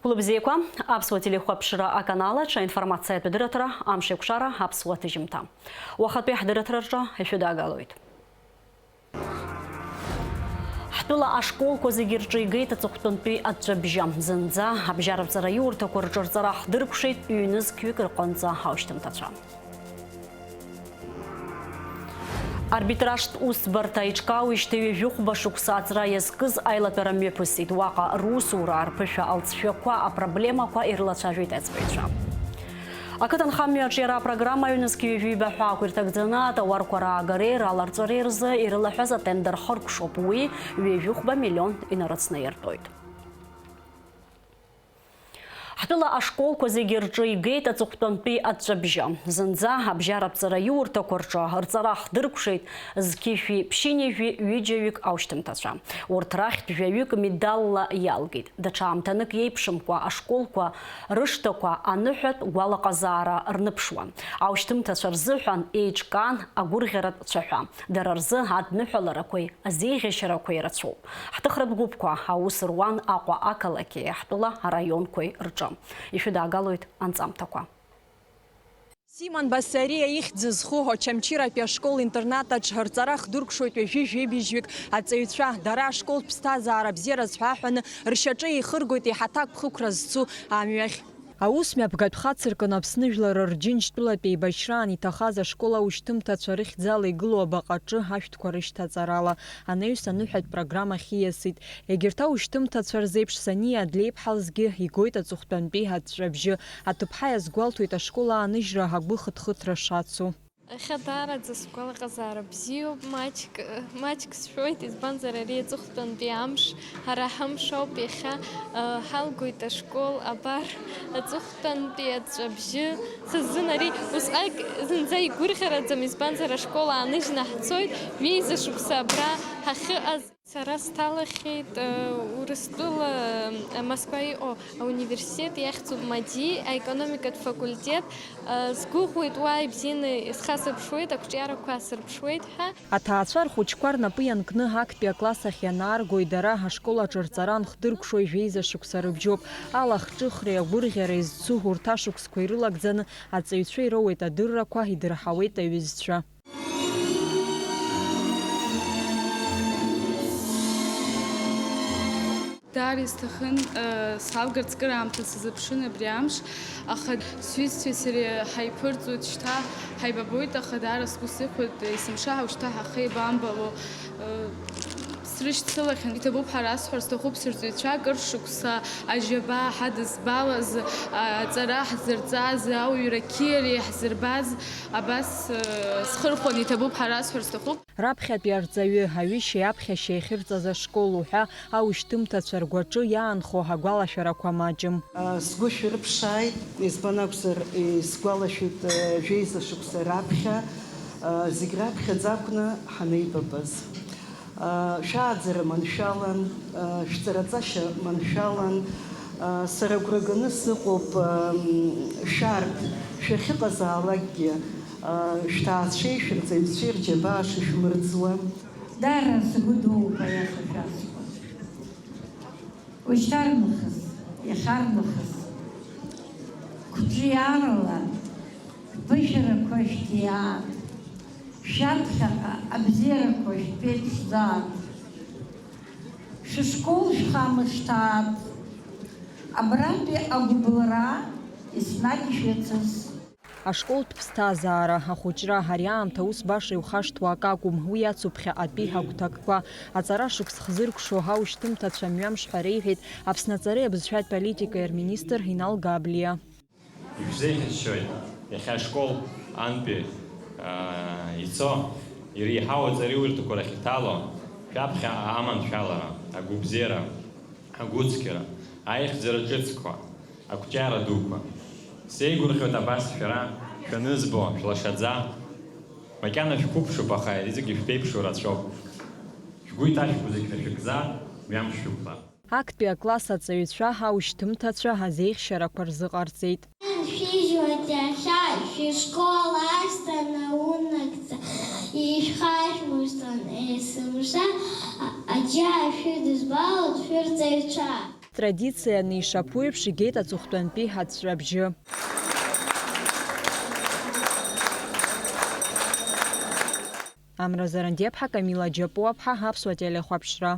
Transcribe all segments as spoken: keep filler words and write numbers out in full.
Хәылбзиақәа, аԥсуа телехәаԥшра аканал аҿы аинформациатә адырраҭара, амш еиқәшара, аԥсуа ҭыжьымҭа. Уахатәи ҳдырраҭара рҿы ишәыдаагалоит. Ҳтәыла ашколқәа зегьы рҿы игеит аҵыхәтәантәи аҵәҵәабжьы. Зынӡа абжьаратә ҵараиурҭақәа рҿы рҵара ҳдыркәшеит ҩнызқьҩык рҟынӡа аушьҭымҭацәа. Арбитражтә усбарҭа иҿкаауеижьҭеи ҩажәихәба шықәса аҵра иазкыз аилатәара мҩаԥысит. Уаҟа русура, рԥышәа алҵшәақәа, апроблемақәа ирылацәажәеит аҵаҩцәа. Ақыҭанхамҩа аҿиара апрограмма ҩнызқь ҩажәи ҩба ҳәа ақәирҭагӡаны атауарқәа раагареи раларҵәареи рзы ирылаҳәаз атендер хыркәшоуп, уи ҩажәихәба миллион инарыцны иартәоит. Ҳтәыла ашколқәа зегьы рҿы игеит аҵыхәтәантәи аҵәҵәабжьы. Зынӡа абжьаратә ҵараиурҭақәа рҿы рҵара хдыркәшеит зқьышәи ԥшьынҩажәи ҩыџьаҩык аушьҭымҭацәа. Урҭ рахьтә жәаҩык медалла иалгеит. Даҽа аамҭанык иеиԥшымкәа ашколқәа рышҭақәа аныҳәатә гәалаҟазаара рныԥшуан. Аушьҭымҭацәа рзыҳәан еиҿкаан агәырӷьаратә цәаҳәа. Дара рзы адныҳәаларақәеи азеиӷьашьарақәеи рацәоуп. Ҳҭыхратә гәыԥқәа аус руан Аҟәа ақалақьи ҳтәыла араионқәеи рҿы. Ишәыдаагалоит анҵамҭақәа. Симон Басариа ихьӡ зху Очамчыратәи ашкол-интернат аҿы рҵара хдыркәшоит ҩажәи жәибжьҩык аҵаҩцәа. Дара ашколтә ԥсҭазаара бзиа рацәаҳәаны ршьаҿа еихыргоит, еиҳа аҭак ԥхықәра зцу амҩахь. Аус мҩаԥгатә хацыркын Аԥсны жәлар рџьынџьтәылатә еибашьраан иҭахаз ашкол аушьҭымҭацәа рыхьӡала игылоу абаҟаҿы ашәҭқәа рышьҭаҵарала анаҩс аныҳәатә программа хиасит. Егьырҭ аушьҭымҭацәа рзеиԥш Сани Адлеиԥҳа лзгьы игоит аҵыхәтәантәи аҵәҵәабжьы. Аҭыԥҳа иазгәалҭоит ашкол ааныжьра агәы хыҭхыҭра шацу. Иахьа даараӡа сгәалаҟазаара бзиоуп, маҷк, маҷк сшәоит, избанзар, ари аҵыхәтәантәи амш, ҳара ҳамш ауп иахьа, ҳалгоит ашкол, абар, аҵыхәтәантәи аҵәҵәабжьы, са сзын ари усҟак зынӡа игәырӷьараӡам, избанзар, ашкол ааныжьны ҳцоит, ҩеиза шықәса абра ҳахьыҟаз. Сара сҭалахьеит, э, Урыстәыла, э, Москва иҟоу ауниверситет иахьӡуп МАДИ, аекономикатә факультет. Э, сгәыӷуеит, уа ибзианы исхасырԥшуеит, ақәҿиарақәа асырԥшуеит ҳәа. Аҭаацәа рхәыҷқәа рнапы ианкны актәи акласс ахь ианааргои дара ашкол аҿы рҵара анхдыркәшои жәеиза шықәса рыбжьоуп. Алахҿыхреи агәырӷьареи зцу урҭ ашықәсқәа ирылагӡаны аҵаҩцәа ироуеит адыррақәа, идырҳауеит аҩызцәа. Даара исҭахын, э, салгарц кыр аамҭа сазыԥшын абри амш, аха сҩызцәеи сареи ҳаиԥырҵуеит шьҭа, ҳаибабоит, аха даара сгәы сыхәеит, есымша ҳаушьҭаҳахеит, бамбало, э, срышьцылахьан. Иҭабуп ҳәа расҳәар сҭахуп сырҵаҩцәа, кыр шықәса аџьабаа ҳадызбалаз, а, аҵара ҳзырҵаз, ауаҩра қьиара иаҳзырбаз, абас, э, схырхәан, иҭабуп ҳәа расҳәар сҭахуп. Раԥхьатәи арҵаҩы, аҩышьеи аԥхьашьеи ахьырҵаз ашкол уҳәа аушьҭымҭацәа ргәаҿы иаанхо агәалашәарақәа маҷым. Сгәы шәырԥшааит, избан акәзар, исгәалашәоит, жәеиза шықәса раԥхьа, зегь раԥхьаӡа акәны ҳанеибабаз. Шәааӡара маншәалан, шәҵараҵашьа маншәалан, сара агәра ганы сыҟоуп, шәарҭ, шәахьыҟазаалакгьы, шәҭаацәеи шәырҵаҩцәеи рџьабаа шышәмырӡуа. Даара сгәы дууп аиаша шәасҳәо. Ушьҭарнахыс, иахьарнахыс, қәҿиарала шәԥышәарақәа шәҭиаат, шәаԥхьаҟа абзиарақәа шәԥеиԥшӡаат, шәышкол шәхамышҭаат, абрантәи агәыбылра еснагь ишәыцыз. Ашколтә ԥсҭазаара, ахәыҷра, ари аамҭа ус баша иухашҭуа акы акәым, уи ацуп ԥхьаҟатәи агәҭакқәа. Аҵара шықәс хзыркәшо аушьҭымҭацәа мҩамш ҳәа реиҳәеит Аԥсны аҵареи абызшәатә политикеи рминистр Инал Габлиа. Ишәзеиӷьасшьоит, иахьа ашкол антәи, аа, ицо, иреиҳау аҵараиурҭақәа рахь иҭало, шәаԥхьаҟа аманшәалара, агәыбзиара, агәыцқьара, аихьӡара ҿыцқәа, ақәҿиара дуқәа. Сеигәырӷьоит абас шәара шәанызбо, шәлашаӡа. Макьана шәқәыԥшуп, аха иара зегьы шәԥеиԥшу рацәоуп. Шәгәы иҭашәкуа зегь ҳәа шәыкзар, мҩамш шәықәла. Актәи акласс аҵаҩцәа, аушьҭымҭацәа азеиӷьшьарақәа рзыҟарҵеит. Шәижәлеит иахьа шәышкол ашҭа наунагӡа, ишәхашәмыршҭлан есымша, аџьа шәыдызбалоит шәырҵаҩцәа. Традицианы ишаԥу еиԥш игеит аҵыхәтәантәи аҵәҵәабжьы. Амра Зарандиаԥҳа, Камила Џьапуаԥҳа, Аԥсуа телехәаԥшра.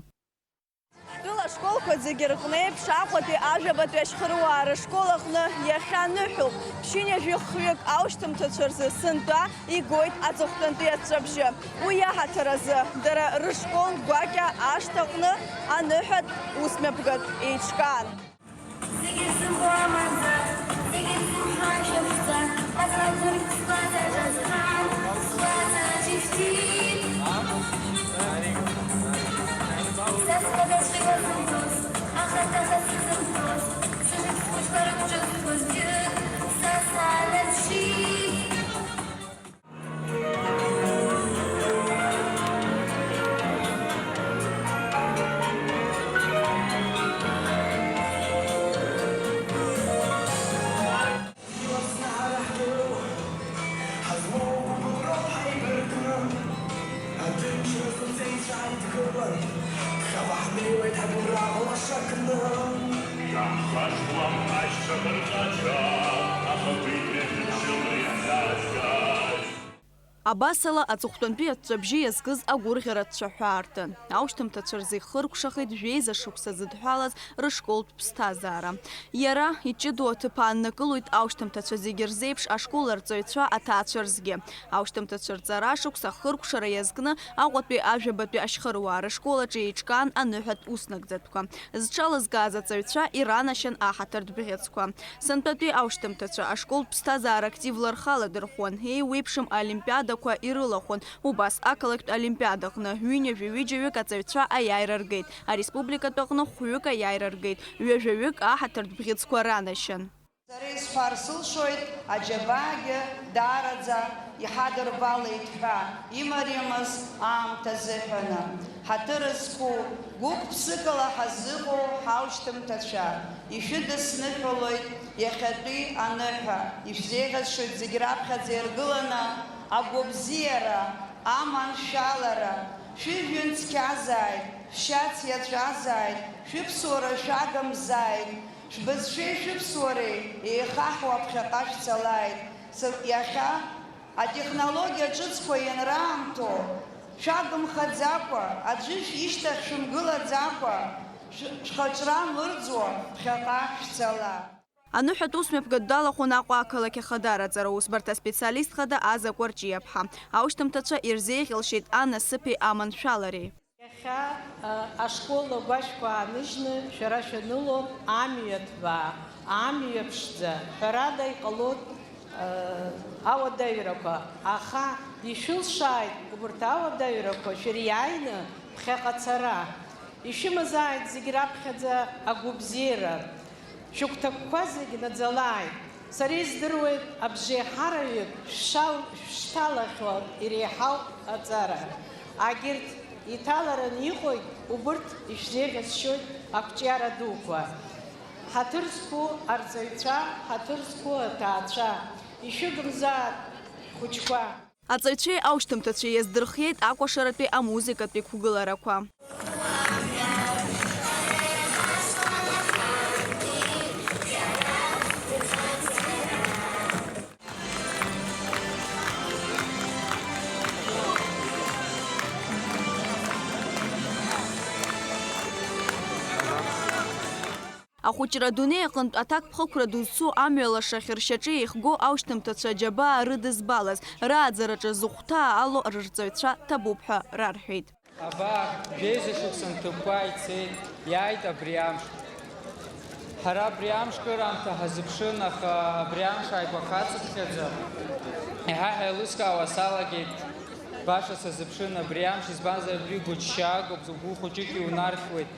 Ҳтәыла ашколқәа зегьы рҟны еиԥш Аҟәатәи ажәабатәи ашьхыруаа рышкол аҟны иахьа ныҳәоуп. Ԥшьынҩажәи хҩык аушьҭымҭацәа рзы сынтәа игоит аҵыхәтәантәи аҵәҵәабжьы. Уи иаҳаҭыр азы дара рышкол гәакьа ашҭаҟны аныҳәатә усмҩаԥгатә еиҿкаан. Зегьы рзымбо амаӡа, зегьы рзымҳәо ашьаԥшӡа, аҵла ӡырк сгәаҵаҿ азҳан, сгәаҵаҿ ифтит. Са схадацәа илазымҳәоз, ахаҭа-хас изымҳәоз, сыжәытә схәыҷқәа рықәҿызҭуаз џьык, са саанарԥшит. Ҳаҭынчра зыҵеицәа идгылан, ԥхьаҟа ҳнеиуеит ҳабура лашакны. Иаҳхашҭуам ашьцәа хырҵәаҵәа, аха уи дҩажәа мчыла иаҳзаазгаз. Абасала, аҵыхәтәантәи аҵәҵәабжьы иазкыз агәырӷьаратә цәаҳәа аартын. Аушьҭымҭацәа рзы ихыркәшахеит жәеиза шықәса зыдҳәалаз рышколтә ԥсҭазаара. Иара иҷыдоу аҭыԥ ааннакылоит аушьҭымҭацәа зегьы рзеиԥш ашкол арҵаҩцәа, аҭаацәа рзгьы. Аушьҭымҭацәа рҵара шықәса ахыркәшара иазкны Аҟәатәи ажәабатәи ашьхыруаа рышкол аҿы еиҿкаан аныҳәатә уснагӡатәқәа. Зҽалызкааз аҵаҩцәа иранашьан аҳаҭыртә бӷьыцқәа. Сынтәатәи аушьҭымҭацәа ашколтә ԥсҭазаара активла рхы аладырхәуан, еиуеиԥшым олимпиадақәа ирылахәын. Убас ақалақьтә олимпиадаҟны ҩынҩажәи ҩыџьаҩык аҵаҩцәа аиааира ргеит, ареспубликатәаҟны хәҩык аиааира ргеит, ҩажәаҩык аҳаҭыртә бӷьыцқәа ранашьан. Сара исҳәар сылшоит, аџьабаагьы даараӡа иҳадырбалеит ҳәа, имариамыз аамҭа азыҳәаны. Ҳаҭыр зқәу, гәык-ԥсыкала ҳазыҟоу ҳаушьҭымҭацәа, ишәыдысныҳәалоит иахьатәи аныҳәа, ишәзеиӷьасшьоит зегь раԥхьаӡа иргыланы агәабзиара, аманшәалара, шәыжәҩан цқьазааит, шәшьац иаҵәазааит, шәыԥсуара шәагымзааит, шәбызшәеи шәыԥсуареи еихаҳауа ԥхьаҟа шәцалааит. Сы-, иахьа атехнологиа ҿыцқәа ианраамҭоу, шәагымхаӡакәа, аӡәы шәишьҭахь шәымгылаӡакәа, шә-, шәхаҿра мырӡуа ԥхьаҟа шәцала. Аныҳәатә усмҩаԥгатә далахәын Аҟәа ақалақь ахадара аҵара усбарҭа аспециалист хада Аза Кәарҷиаԥҳа. Аушьҭымҭацәа ирзеиӷьалшьеит анасыԥи аманшәалареи. Иахьа, а, ашкол агәашәқәа ааныжьны шәара шәаныло амҩа ҭбаа, амҩа ԥшӡа, ҳәарада иҟалоит, а, ауадаҩрақәа, аха ишәылшааит убарҭ ауадаҩрақәа шәыриааины ԥхьаҟа ацара. Ишәымазааит зегь раԥхьаӡа агәыбзиара. Шәыгәҭакқәа зегь наӡалааит. Сара издыруеит абжеиҳараҩык шәшал-, шәшҭалахьоу иреиҳау аҵара. Агьырҭ иҭалараны иҟоит, убырҭ ишәзеиӷьасшьоит ақәҿиара дуқәа. Ҳаҭыр зқәу арҵаҩцәа, ҳаҭыр зқәу аҭаацәа, ишәыгымзааит, шәхәыҷқәа! Аҵаҩцәеи аушьҭымҭацәеи иаздырхиеит акәашаратәи амузыкатәи қәгыларақәа. Ахәыҷра адунеи аҟынтә аҭакԥхықәра ду зцу амҩа лашахь ршьаҿа еихго аушьҭымҭацәа аџьабаа рыдызбалаз, рааӡараҿы зыхәҭаа ало рырҵаҩцәа ҭабуп ҳәа рарҳәеит. Абар, жәеиза шықәса нҭыԥқәа ицеит, иааит абри амш. Ҳара абри амш кыраамҭа ҳазыԥшын, аха абри амш ааигәа хаҵыԥхьаӡа, еиҳа ҳәа еилыскаауа салагеит. Баша сазыԥшын абри амш, избанзар абри гәыҭшьаагоуп, угәы хәыҷык иунархьуеит.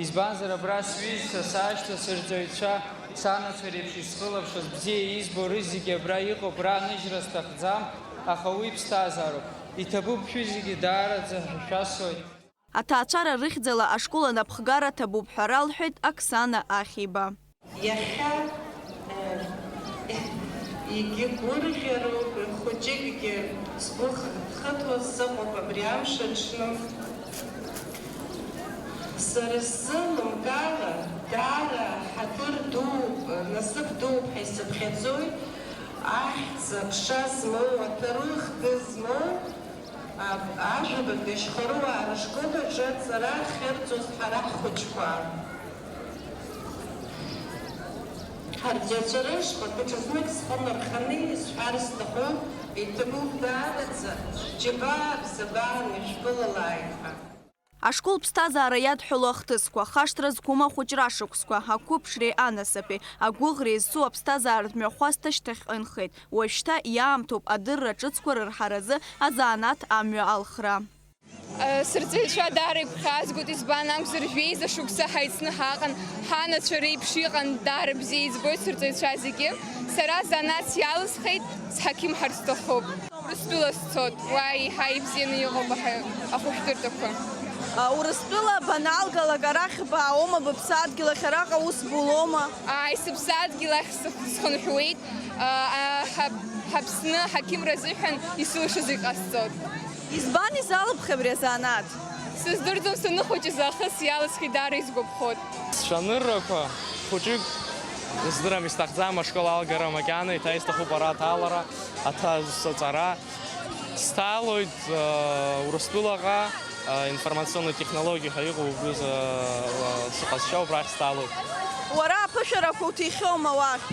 Избанзар, абра сҩызцәа, сашьцәа, сырҵаҩцәа, санацәа реиԥш исхылаԥшуаз, бзиа избо рызегьы абра иҟоуп, раныжьра сҭахӡам, аха уи ԥсҭазаароуп. Иҭабуп шәызегьы даараӡа ҳәа шәасҳәоит. Аҭаацәара рыхьӡала ашкол анапхгара ҭабуп ҳәа ралҳәеит Оксана Ахиба. Иахьа, э, егьигәырӷьароуп, хәыҷыкгьы сгәы х-, хыҭуа сыҟоуп абри амш аҽны. Сара сзы лымкаала даара Насыԥ дууп ҳәа исыԥхьаӡоит, ахьӡ-аԥша змоу, аҭоурых-кы змоу, а-, ажәабатәи ашьхаруаа рышкол аҿы аҵара ахьырҵоз ҳара ҳхәыҷқәа. Ҳарҵаҩцәа рышҟа даҽазнык схы нарханы исҳәар сҭахуп, иҭабуп даараӡа, џьабаа бзабааны ишәԥылалааит ҳәа. Ашкол ԥсҭазаара иадҳәало ахҭысқәа, хашҭра зқәым ахәыҷра шықәсқәа, ақәыԥшреи анасыԥи, агәыӷреи зцу аԥсҭазааратә мҩахәасҭа шьҭахьҟа инхеит. Уажәшьҭа иаамҭоуп адырра ҿыцқәа рырҳаразы азанааҭ амҩа алхра. Сырҵаҩцәа даара игәхьаазгоит, избан акәзар, жәеиза шықәса ҳаицны ҳаҟан, ҳанацәа реиԥш иҟан, даара бзиа избоит сырҵаҩцәа зегьы. Сара занааҭс иалысхит, сҳақьымҳар сҭахуп. Урыстәыла сцот, уа еиҳа ибзианы иҟоуп аҳа-, ахәышәтәырҭақәа. А, Урыстәыла баналгалак арахь баауоума, быԥсадгьыл ахь араҟа ус булоума? Ааи, сыԥсадгьыл ахь сых-, схынҳәуеит, а, а, ҳа-, ҳАԥсны аҳақьымра азыҳәан исылшо зегь ҟасҵот. Избан изалыбхи абри азанааҭ? Сыздырӡом саныхәыҷыз аахыс иалысхит, даара исгәаԥхот. Сцәаныррақәа хәыҷык, сыздырам, исҭахӡам ашкол алагара макьана, еиҭа исҭахуп ара аҭалара, аҭа-, саҵара. Сҭалоит, э, Урыстәылаҟа, э, информационный технологии ҳәа иҟоу убри, э, сыҟазшьа убрахь сҭалоит. Уара аԥышәарақәа уҭихьоума уахь?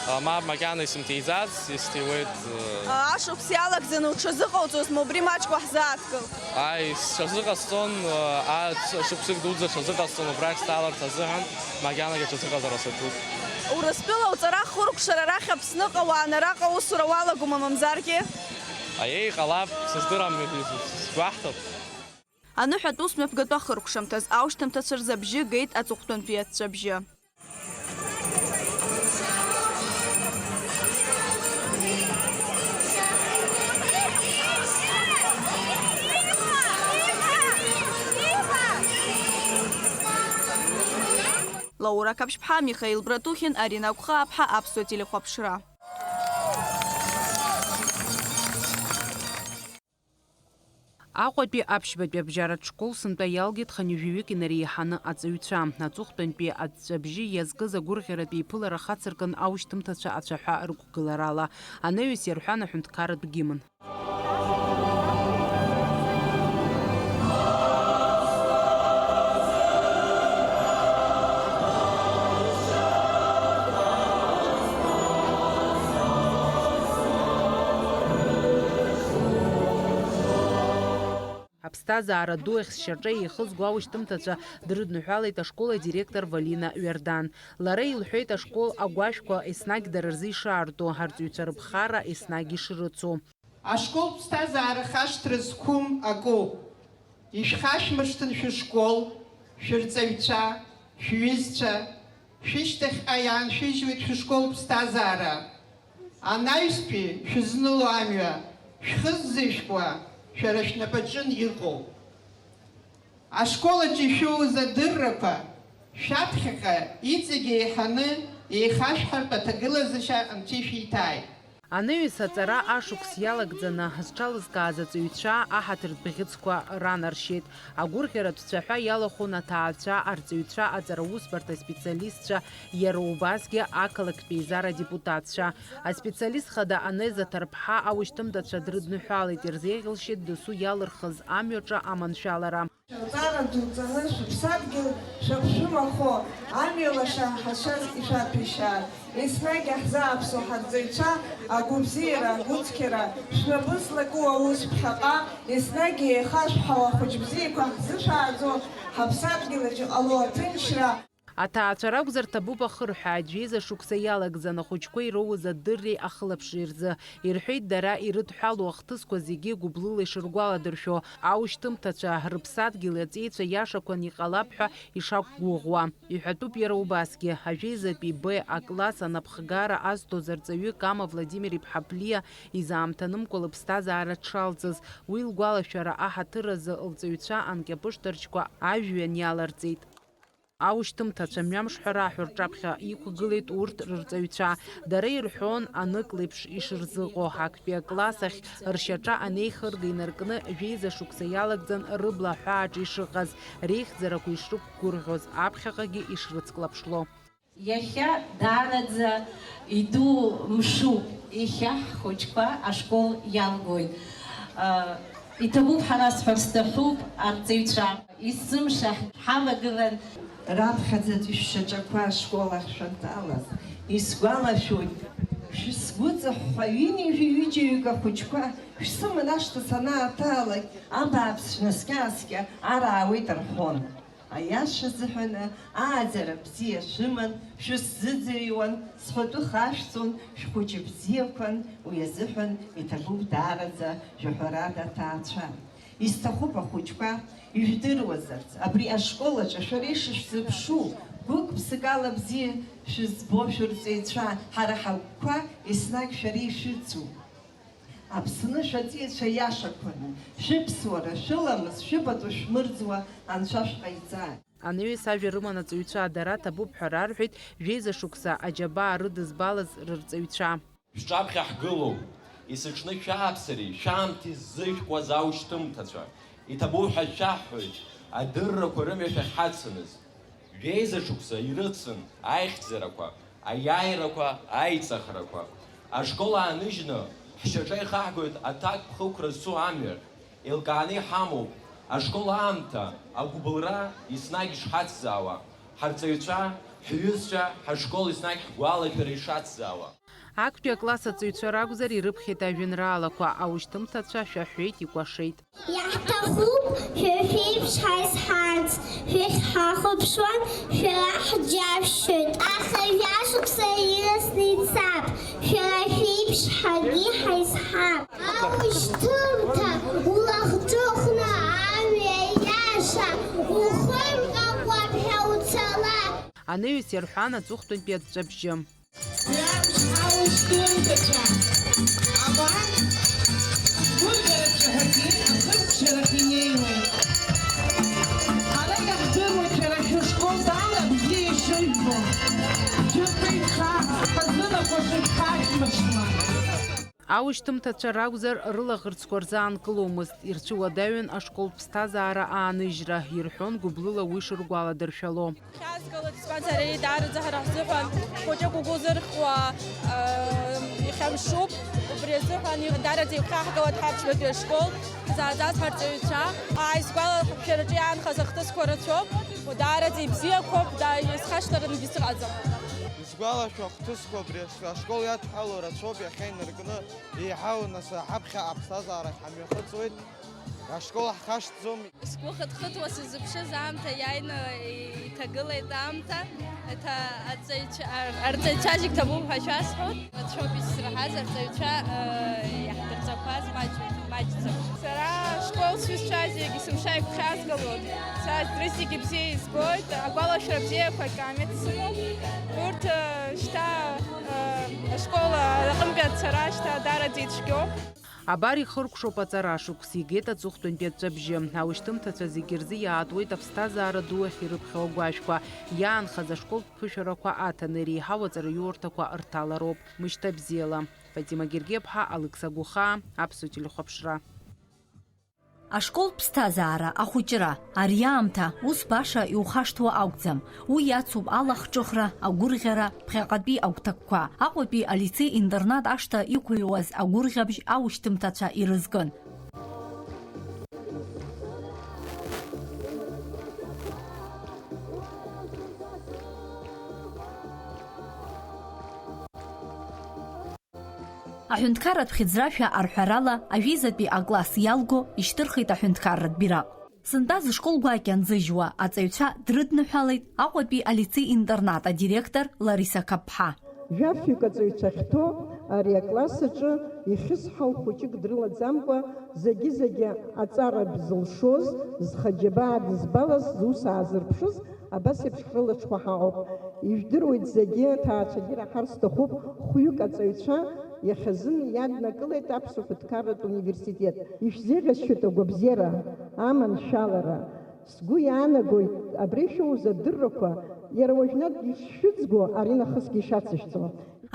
Э, мап, макьана исымҭиӡац, исҭиуеит, э. Э, ашықәс иалагӡаны уҽазыҟауҵозма, убри маҷк уаҳзааҭгыл? Ааи, сҽазыҟасҵон, э, а, ш-, шықәсык дуӡӡа сҽазыҟасҵон, убрахь сҭаларц азыҳәан, макьанагьы аҽазыҟаҵара саҿуп. Урыстәыла уҵара хыркәшара арахь Аԥсныҟа уааны араҟа аусура уалагома, мамзаргьы? Аиеи, ҟалап, сыздырам, сгәаҳҭап. Аныҳәатә усмҩаԥгатәы ахыркәшамҭаз аушьҭымҭацәа рзы абжьы геит аҵыхәтәантәи аҵәҵәабжьы. Лаура Қаԥшьԥҳа, Михаил Братухин, Арина Гәхааԥҳа, Аԥсуа телехәаԥшра. Аҟәатәи аԥшьбатәи абжьаратә школ сынтәа иалгеит хынҩажәаҩык инареиҳаны аҵаҩцәа. Аҵыхәтәантәи аҵәҵәабжьы иазкыз агәырӷьаратәи еиԥылара хацыркын аушьҭымҭацәа ацәаҳәа рықәгыларала. Анаҩс иарҳәан аҳәынҭқарратә гимн. Аԥсҭазаара ду ахь зшьаҿа еихызго аушьҭымҭацәа дрыдныҳәалеит ашкол адиректор Валина Ҩардан. Лара илҳәеит, ашкол агәашәқәа еснагь дара рзы ишаарту, арҵаҩцәа рыԥхара еснагь ишрыцу. Ашкол ԥсҭазаара хашҭра зқәым акоуп. Ишәхашәмыршҭын шәышкол, шәырҵаҩцәа, шәҩызцәа, шәышьҭахьҟа иааншәыжьуеит шәышкол ԥсҭазаара. Анаҩстәи шәызныло амҩа, шәхы ззышәкуа шәара шәнапаҿын иҟоуп. Ашкол аҿы ишәоуз адыррақәа шәаԥхьаҟа иҵегь еиҳаны еихашәҳартә аҭагылазашьа анцәа ишәиҭааит. Анаҩс аҵара ашықәс иалагӡаны зҽалызкааз аҵаҩцәа аҳаҭыртә бӷьыцқәа ранаршьеит. Агәырӷьаратә цәаҳәа иалахәын аҭаацәа, арҵаҩцәа, аҵараусбарҭа специалистцәа, иара убасгьы ақалақьтә еизара адепутатцәа. Аспециалист хада Анеза Ҭарԥҳа аушьҭымҭацәа дрыдныҳәалеит, ирзеиӷьалшьеит досу иалырхыз амҩаҿы аманшәалара. Шәаҵара дуӡӡаны шәыԥсадгьыл шәаԥшәымахо, амҩа лаша анҳацәаз ишәаҭәеишьааит. Еснагь иаҳзааԥсо ҳарҵаҩцәа агәыбзиара, агәыцқьара, шәнапы злаку аус ԥхьаҟа, еснагь еихашәҳауа ахәыҷ бзиақәа ҳзышәааӡо, ҳаԥсадгьыл аҿы иҟало аҭынчра. Аҭаацәа ракәзар ҭабуп ахырҳәааит, жәеиза шықәса иалагӡан ахәыҷқәа ироуз адырреи ахылаԥшреи рзы, ирҳәеит дара ирыдҳәалоу ахҭысқәа зегьы гәыблыла ишыргәаладыршәо, аушьҭымҭацәа рыԥсадгьыл аҵеицәа иашақәан иҟалап ҳәа ишақәгәыӷуа. Иҳәатәуп иара убасгьы, ажәеизатәи Б акласс анапхгара азҭоз арҵаҩы Кама Владимир-иԥҳа Плиа изаамҭанымкәа лыԥсҭазаара дшалҵыз, уи лгәалашәара аҳаҭыр азы лҵаҩцәа анкьапышҭарчқәа ажәҩан иаларҵеит. Аушьҭымҭацәа мҩамш ҳәа раҳәо рҿаԥхьа иқәгылеит урҭ рырҵаҩцәа. Дара ирҳәон анык леиԥш ишырзыҟоу, актәи акласс ахь ршьаҿа анеихырга инаркны жәеиза шықәса иалагӡан рыбла аҳәааҿы ишыҟаз, реихьӡарақәа ишрықәгәырӷьоз, аԥхьаҟагьы ишрыцклаԥшло. Иахьа даараӡа иду мшуп, иахьа ҳхәыҷқәа ашкол иалгоит. Иҭабуп ҳара сҳәар сҭахуп арҵаҩцәа, есымша ҳалагылан. Раԥхьаӡатәи шәшьаҿақәа ашкол ахь шәанҭалаз, исгәалашәоит, шәысгәыҵыҳәҳәа ҩынҩажәи ҩыџьаҩык ахәыҷқәа шәсыман ашҭа санааҭаалак, абааԥс шәнаскьа-ааскьа ар аауеит рҳәон. Аиаша азыҳәаны, ааӡара бзиа шәыман, шәысзыӡырҩуан, схатәы хашәҵон, шәхәыҷы бзиақәан, уи азыҳәан иҭабуп даараӡа шәаҳәарада, аҭаацәа. Исҭахуп ахәыҷқәа ижәдыруазарц, абри ашкол аҿы шәара ишышәзыԥшу, гәык-ԥсык ала бзиа шәызбо шәырҵаҩцәа, ҳара ҳагәқәа еснагь шәара ишәыцу. Аԥсны шәаҵәыуацәа иашақәаны, шәыԥсуара, шәыламыс, шәыпату шәмырӡуа Анцәа шәҟаиҵааит. Анаҩс ажәа рыман аҵаҩцәа, дара ҭабуп ҳәа рарҳәеит, жәеиза шықәса аџьабаа рыдызбалаз рырҵаҩцәа. Шәҿаԥхьа ҳгылоуп, есыҽны шәааԥсареи шәаамҭеи ззышәкуаз аушьҭымҭацәа, иҭабуп ҳәа шәаҳҳәоит, адыррақәа рымҩа шәахьҳацаныз. Жәеиза шықәса ирыцын аихьӡарақәа, аиааирақәа, аиҵахрақәа. Ашкол ааныжьны, ҳшьаҿа ихаҳгоит аҭакԥхықәра зцу амҩахь. Еилкааны иҳамоуп ашкол аамҭа, агәыбылра еснагь ишҳацзаауа, ҳарҵаҩцәа, ҳҩызцәа, ҳашкол еснагь ҳгәалашәара ишацзаауа. Актәи акласс аҵаҩцәа ракәзар, ирыԥхьеит ажәеинраалақәа, аушьҭымҭацәа шәаҳәеит, икәашеит. Иаҳҭахуп шәа шәеиԥш ҳаизҳарц, шәахь ҳахәаԥшуан, шәара ҳџьашәшьоит. Аха жәашықәса ирасны ицап, шәара шәеиԥш ҳаргьы ҳаизҳап. Аушьҭымҭа улахҿыхны амҩа иаша, ухы мҟьакәа ҳәа уцала. Анаҩс иарҳәан аҵыхәтәантәи аҵәҵәабжьы. Уи амш аушьҭымҭацәа абан гәырӷьарацәа ҳәагьы ахыркәшарахь инеиуеит. Ҳара иаҳдыруеит шәара шәышкол даара бзиа ишыжәбо. Шәыԥеиԥш, ҳазынақәа шышәхашәмыршҭуа. Аушьҭымҭацәа ракәзар, рылаӷырӡқәа рзаанкыломызт, ирцәыуадаҩын ашколтә ԥсҭазаара ааныжьра, ирҳәон гәыблыла уи шыргәаладыршәало. Хьаазгалоит, избанзар, ари даараӡа ҳара ҳзыҳәан хәыҷык угәы зырхуа, э, ихьамшуп. Убри азыҳәан даараӡа игәхьаҳгалоит ҳаԥшьбатәи ашкол, ҳзааӡаз ҳарҵаҩцәа. Ааизгәалашәараҿы иаанхаз ахҭысқәа рацәоуп, даараӡа ибзиақәоуп, да-, исхашҭырангьы сыҟаӡам. Исгәалашәо ахҭысқәа абри ашкол иадҳәало рацәоуп, иахьа инаркны еиҳау нас ҳаԥхьа аԥсҭазаарахь ҳамҩахыҵуеит. Ашкол ҳхашҭӡом. Сгәы хыҭхыҭуа сыззыԥшыз аамҭа иааины иҭагылеит аамҭа. Еиҭа арҵаҩцәа, ар-, арҵаҩцәа зегь ҭабуп ҳәа шәасҳәоит. Рацәоуп исзырҳаз арҵаҩцәа, э, иаҳдырҵақәаз маҷ-, маҷӡам. Сара ашкол сҩызцәа зегь есымша игәхьаазгалоит. Са зегьы бзиа избоит, агәалашәара бзиақәа акаамеҭ сымоуп. Урҭ, э, шьҭа, э, ашкол аҟынтәи ацара шьҭа даараӡа ицәгьоуп. Абар ихыркәшоуп аҵара шықәс, игеит аҵыхәтәантәи аҵәҵәабжьы. Аушьҭымҭацәа зегьы рзы иаатуеит аԥсҭазаара ду ахь ирыԥхьо агәашәқәа, иаанхаз ашколтә ԥышәарақәа аҭаны иреиҳау аҵараиурҭақәа рҭалароуп. Мышьҭа бзиала. Фатима Гергеԥҳа, Алықьса Гәыхаа, Аԥсуа телехәаԥшра. Ашколтә ԥсҭазаара, ахәыҷра, ари аамҭа ус баша иухашҭуа акәӡам. Уи иацуп алахҿыхра, агәырӷьара, ԥхьаҟатәи агәҭакқәа. Аҟәатәи алицеи-интернат ашҭа иқәыҩуаз агәырӷьабжь аушьҭымҭацәа ирызкын. Аҳәынҭқарратә хьыӡрашәа арҳәарала, ажәеизатәи акласс иалго ишьҭырхит аҳәынҭқарратә бираҟ. Сынтәа зышкол гәакьа нзыжьуа аҵаҩцәа дрыдныҳәалеит Аҟәатәи алицеи-интернат адиректор Лариса Қапԥҳа. Жәафҩык аҵаҩцәа ахьҭоу ари акласс аҿы ихьысҳау хәыҷык дрылаӡамкәа, зегьы-зегьы аҵара бзылшоз, зхаџьабаа дызбалаз, зус аазырԥшыз, абас еиԥш ҳрылаҽхәа ҳаҟоуп. Ижәдыруеит зегьы, аҭаацәагьы раҳар сҭахуп, хәҩык аҵаҩцәа иахьазын иаднакылеит Аԥсуа ҳәынҭқарратә университет. Ишәзеиӷьасшьоит агәабзиара, аманшәалара. Сгәы иаанагоит абри шәоуз адыррақәа, иара уажәнатәгьы ишшәыӡго, аринахысгьы ишацышәҵо.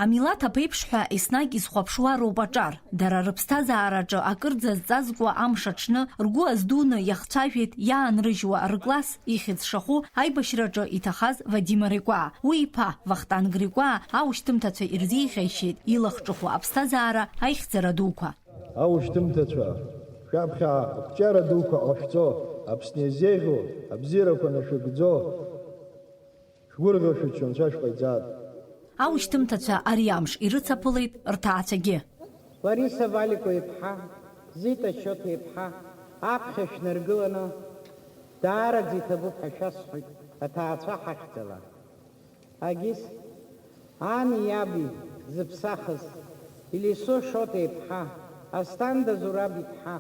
Амилаҭ аԥеиԥш ҳәа еснагь изхәаԥшуа роуп аҿар. Дара рыԥсҭазаараҿы акырӡа зҵазкуа амш аҽны ргәы аздуны иахцәажәеит иаанрыжьуа рыкласс ихьӡ шаху аибашьраҿы иҭахаз Вадим Рекәаа. Уи иԥа, Вахтанг Рекәаа, аушьҭымҭацәа ирзеиӷьаишьеит илахҿыху аԥсҭазаара аихьӡара дуқәа. Аушьҭымҭацәа, шәаԥхьа ақәҿиара дуқәа ҟашәҵо, Аԥсны иазеиӷьу абзиарақәа нашәыгӡо, шәгәырӷьо шәыччо Анцәа шәҟаиҵааит. Аушьҭымҭацәа ари амш ирыцаԥылеит рҭаацәагьы. Лариса Валико-иԥҳа, Зита Шьоҭа-иԥҳа, аԥхьа шәнаргыланы, даараӡа иҭабуп ҳәа шәасҳәоит, аҭаацәа ҳахьӡала. Агьыс, ани иаби зыԥсахыз, Елисо Шоҭа-иԥҳа, Асҭанда Зураб-иԥҳа,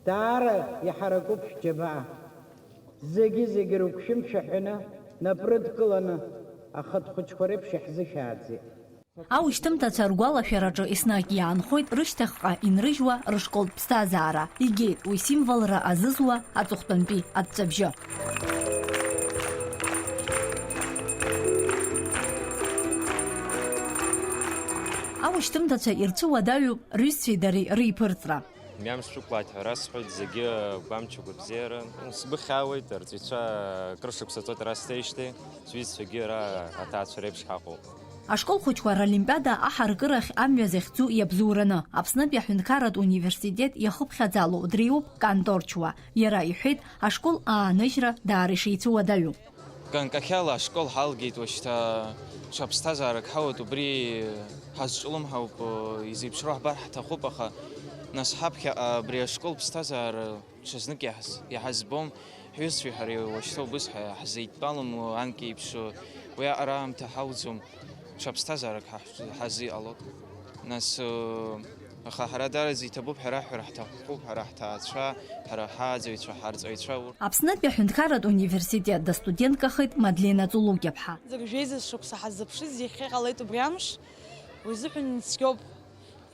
даара иҳаракуп шәџьабаа. Зегьы-зегьы рыгәшәымшәа ҳәаны, нап рыдкыланы, ахатә хәыҷқәа реиԥш иаҳзышәааӡеит. Аушьҭымҭацәа ргәалашәараҿы еснагь иаанхоит рышьҭахьҟа инрыжьуа рышколтә ԥсҭазаара. Игеит уи символра азызуа аҵыхәтәантәи аҵәҵәабжьы. Аушьҭымҭацәа ирцәыуадаҩуп рҩызцәеи дареи реиԥырҵра. Мҩамш шәықәлааит ҳәа расҳәоит, зегьы гәамч агәабзиара. Сгәы хьаауеит, арҵаҩцәа акрышықәса ҵуеит ара сцеижьҭеи, сҩызцәагьы ара аҭаацәа реиԥш ҳаҟоуп. Ашкол хәыҷқәа ролимпиада аҳаракырахь амҩа захьӡу иабзоураны, Аԥснытәи аҳәынҭқарратә университет иахыԥхьаӡало дреиуоуп Кан Торчуа. Иара иҳәеит, ашкол ааныжьра даара ишеицәыуадаҩу. Ганкахьала ашкол ҳалгеит, уажәшьҭа ҽа ԥсҭазаарак ҳауеит, убри ҳазҿлымҳауп, изеиԥшроу ҳбар ҳҭахуп, аха нас ҳаԥхьаҟа абри ашкол ԥсҭазаара ҽазнык иаҳз-, иҳазбом, ҳҩызцәеи ҳареи уажәшьҭа убыс ҳа-, ҳзеидтәалом, анкьеиԥш уи аҟара аамҭа ҳауӡом, ҽа ԥсҭазаарак ҳаҳ-, ҳазыҟалоит. Нас, Аха ҳара дараӡа иҭабуп ҳәа раҳәара ҳҭахуп, ҳара ҳҭаацәа, ҳара ҳааӡаҩцәа, ҳарҵаҩцәа урҭ. Аԥснытәи аҳәынҭқарратә университет дастуденткахеит Мадлена Ҵулукьаԥҳа. Зегь жәеиза шықәса ҳаззыԥшыз иахьа иҟалеит убри амш, уи азыҳәан цәгьоуп.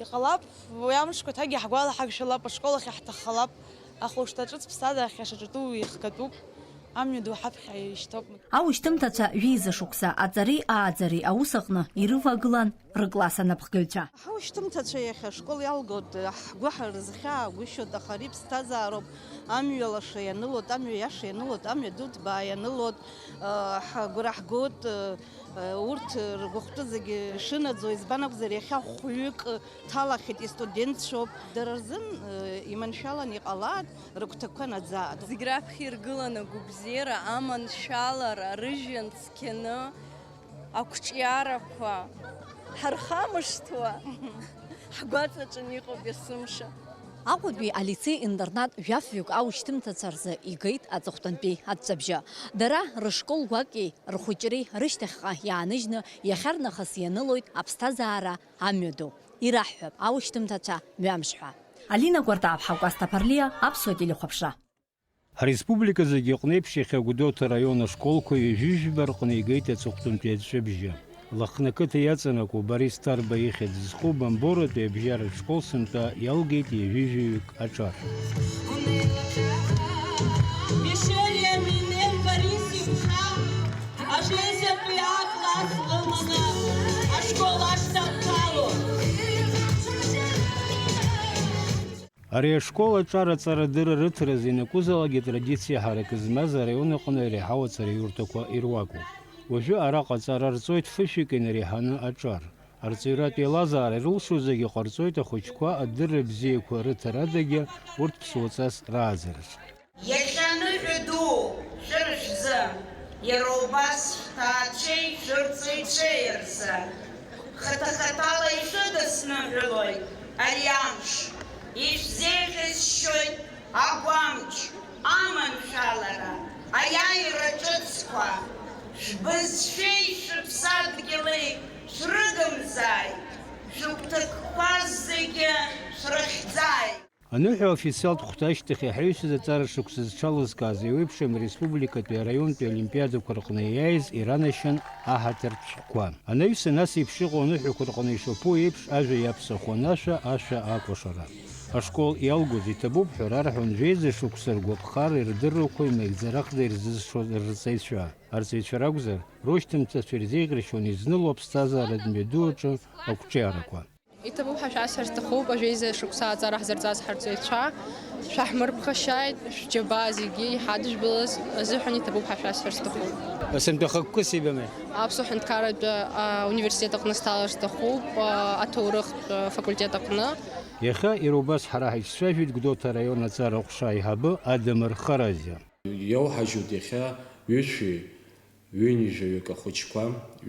Иҟалап, уи амшқәа ҭагьы ҳгәалаҳаршәалап, ашкол ахь ҳҭаххалап, аха ушьҭа ҿыц ԥсҭазаара ахьашаҿатәу ихгатәуп, амҩаду ҳаԥхьа ишьҭоуп. Аушьҭымҭацәа жәеиза шықәса аҵареи ааӡареи аус аҟны ирывагылан рыкласс анапхгаҩцәа. Ҳаушьҭымҭацәа иахьа ашкол иалгоит, ҳгәы ҳарызхьаагәышьоит, аха ари ԥсҭазаароуп, амҩа лаша ианылоит, амҩа иаша ианылоит, амҩа ду ҭбаа ианылоит, ҳгәы раҳгоит, урҭ ргәыхәтәы зегьы шынаӡо, избан акәзар, иахьа хәҩык ҭалахьеит, истудентцәоуп. Дара рзын иманшәалан иҟалааит, рыгәҭакқәа наӡааит. Зегь раԥхьа иргыланы агәабзиара, аманшәалара, рыжәҩан цқьаны, ақәҿиарақәа, ҳархамышҭуа, ҳгәаҵаҿын иҟоуп есымша. Аҟәатәи алицеи-интернат жәафҩык аушьҭымҭацәа рзы игеит аҵыхәтәантәи аҵәҵәабжьы. Дара рышкол гәаки рхәыҷреи рышьҭахьҟа иааныжьны иахьарнахыс ианылоит аԥсҭазаара амҩаду. Ираҳҳәап, аушьҭымҭацәа мҩамш ҳәа. Алина Кәартаԥҳа, Кәасҭа Ԥарлиа, Аԥсуа телехәаԥшра. Ҳреспублика зегьы аҟны еиԥш, иахьа Гәдоуҭа араион ашколқәа ҩажәи жәба рҟны игеит аҵыхәтәантәи аҵәҵәабжьы. Лыхны ақыҭа иаҵанакуа Борис Ҭарба ихьӡ зху Бамборатәи абжьаратә школ сынтәа иалгеит ҩажәи жәаҩык аҿар. Мишель Иаминен Борис-иԥҳа апенсиатәи А класс лыманы ашкол ашҭа дҭалон. Ари ашкол аҿар аҵарадырра рыҭаразы ианакәызаалакгьы традициа ҳаракы змаз араион аҟны иреиҳау аҵараиурҭақәа ируакуп. Уажәы араҟа аҵара рҵоит фышәҩык инареиҳаны аҿар. Арҵаҩратә еилазаара ирылшо зегьы ҟарҵоит ахәыҷқәа адырра бзиақәа рыҭарадагьы урҭ ԥсуаҵас рааӡараҿ. Иахьа аныҳәа ду шәара шәзы, иара убас шәҭаацәеи шәырҵаҩцәеи рзы. Хаҭа-хаҭала ишәыдысныҳәалоит ари амш, ишәзеиӷьасшьоит агәамч, аманшәалара, аиааира ҿыцқәа. Шәбызшәеи шәыԥсадгьыли шәрыгымзааит, шәыгәҭакқәа зегьы шәрыхьӡааит. Аныҳәа аофициалтә хәҭа ашьҭахь иҳаҩсыз аҵара шықәса зҽалызкааз еиуеиԥшым ареспубликатәи араионтәи олимпиадақәа рҟны иааиз иранашьан аҳаҭыртә шәҟәқәа. Анаҩсан ас еиԥш иҟоу аныҳәақәа рҟны ишаԥу еиԥш, ажәа иаԥсахуан ашәа, ашәа акәашара. Ашкол иалгоз иҭабуп ҳәа рарҳәон жәеиза шықәса ргәаԥхара, рдыррақәа имеигӡарахда ирзызшоз рҵаҩцәа. Арҵаҩцәа ракәзар, рушьҭымҭацәа ирзеиӷьаршьон изныло аԥсҭазааратә мҩаду аҿы ақәҿиарақәа. Иҭабуп ҳәа шәасҳәар сҭахуп, ажәеиза шықәса аҵара ҳзырҵаз ҳарҵаҩцәа, шәаҳмырԥхашьааит, шәџьабаа зегьы иҳадыжәбалаз азыҳәан иҭабуп ҳәа шәасҳәар сҭахуп. Сынтәа хықәкыс ибамеи? Аԥсуа ҳәынҭқарратә, а, университет аҟны сҭалар сҭахуп, а, аҭоурыхтә, а, факультет аҟны. Иахьа иара убас ҳара ҳаицәажәеит Гәдоуҭа араион аҵара ҟәша аиҳабы Адамыр Харазиа. Иоуҳажьуеит иахьа ҩышәи ҩынҩажәаҩык ахәыҷқәа,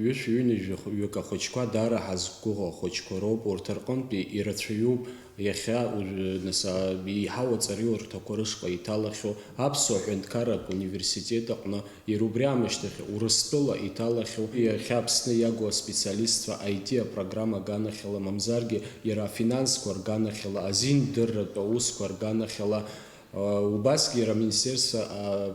ҩышәи ҩынҩажәаҩык ахәыҷқәа даара ҳазқәгәыӷуа ахәыҷқәа роуп, урҭ рҟынтәи ирацәаҩуп иахьа уажәы, нас, а, еиҳау аҵараиурҭақәа рышҟа иҭалахьоу аԥсуа ҳәынҭқарратә университет аҟны, иара убри аамышьҭахь Урыстәыла иҭалахьоу, иахьа Аԥсны иагу аспециалистцәа I T апрограмма аганахьала, мамзаргьы иара афинансқәа рганахьала, азиндырратә аусқәа рганахьала, Убасгьы иара аминистерство,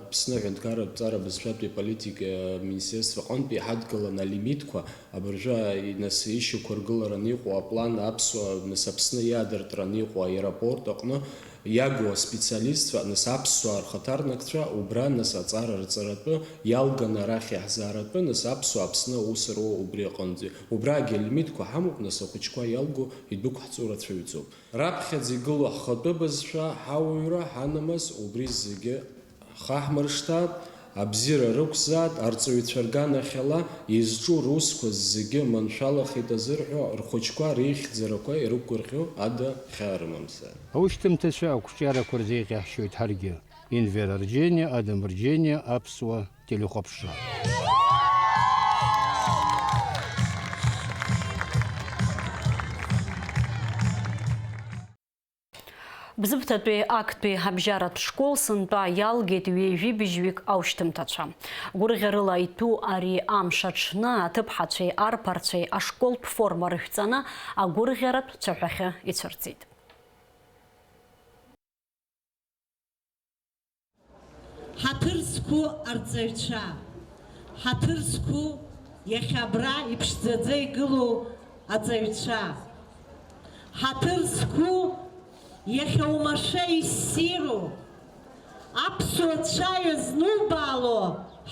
Аԥсны аҳәынҭқарратә ҵара бызшәатәи аполитика аминистерство аҟынтә иҳадгыланы алимитқәа, абыржәы, нас, ишьақәыргылараны иҟоу аплан аԥсуа, нас, Аԥсны иаадыртраны иҟоу аеропорт аҟны иагу аспециалистцәа, нас, аԥсуаа рхаҭарнакцәа убра, нас, аҵара рҵаратәы иалганы арахь иаҳзааратәы, нас, аԥсуаа Аԥсны аус руа убри аҟынӡа. Убрагьы алимитқәа ҳамоуп, нас, ахәыҷқәа иалгу идәықәҳҵо рацәаҩӡоуп. Раԥхьаӡа игылоу ҳхатәы бызшәа, ҳауаҩра, ҳанамыс, убри зегьы хаҳмыршҭааит, абзиара рықәзааит, арҵаҩцәа рганахьала изҿу русқәа зегьы маншәалахеит азырҳәо, рхәыҷқәа реихьӡарақәа ирықәгәырӷьо ада хьаа рымамзааит. Аушьҭымҭацәа ақәҿиарақәа рзеиӷьаҳшьоит ҳаргьы. Инвер Арџьениа, Адам Арџьениа, Аԥсуа телехәаԥшра. Бзыԥҭатәи актәи абжьаратә школ сынтәа иалгеит ҩажәи быжьҩык аушьҭымҭацәа. Гәырӷьарыла иҭәу ари амш аҽны аҭыԥҳацәеи арԥарцәеи ашколтә форма рышәҵаны агәырӷьаратә цәаҳәахьы ицәырҵит. Ҳаҭыр зқәу арҵаҩцәа, ҳаҭыр зқәу иахьа абра иԥшӡаӡа игылоу аҵаҩцәа, ҳаҭыр зқәу иахьа оумашәа иссиру, аԥсуа цәаҩа знубаало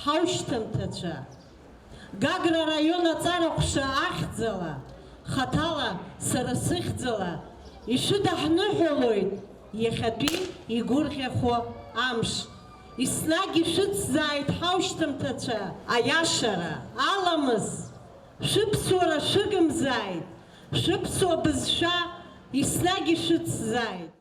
ҳаушьҭымҭацәа. Гагра араион аҵара ҟәша ахьӡала, хаҭала сара сыхьӡала, ишәыдаҳныҳәалоит иахьатәи игәырӷьахо амш. Еснагь ишәыцзааит ҳаушьҭымҭацәа аиашара, аламыс, шәыԥсуара шәыгымзааит, шәыԥсуа бызшәа еснагь ишәыцзааит.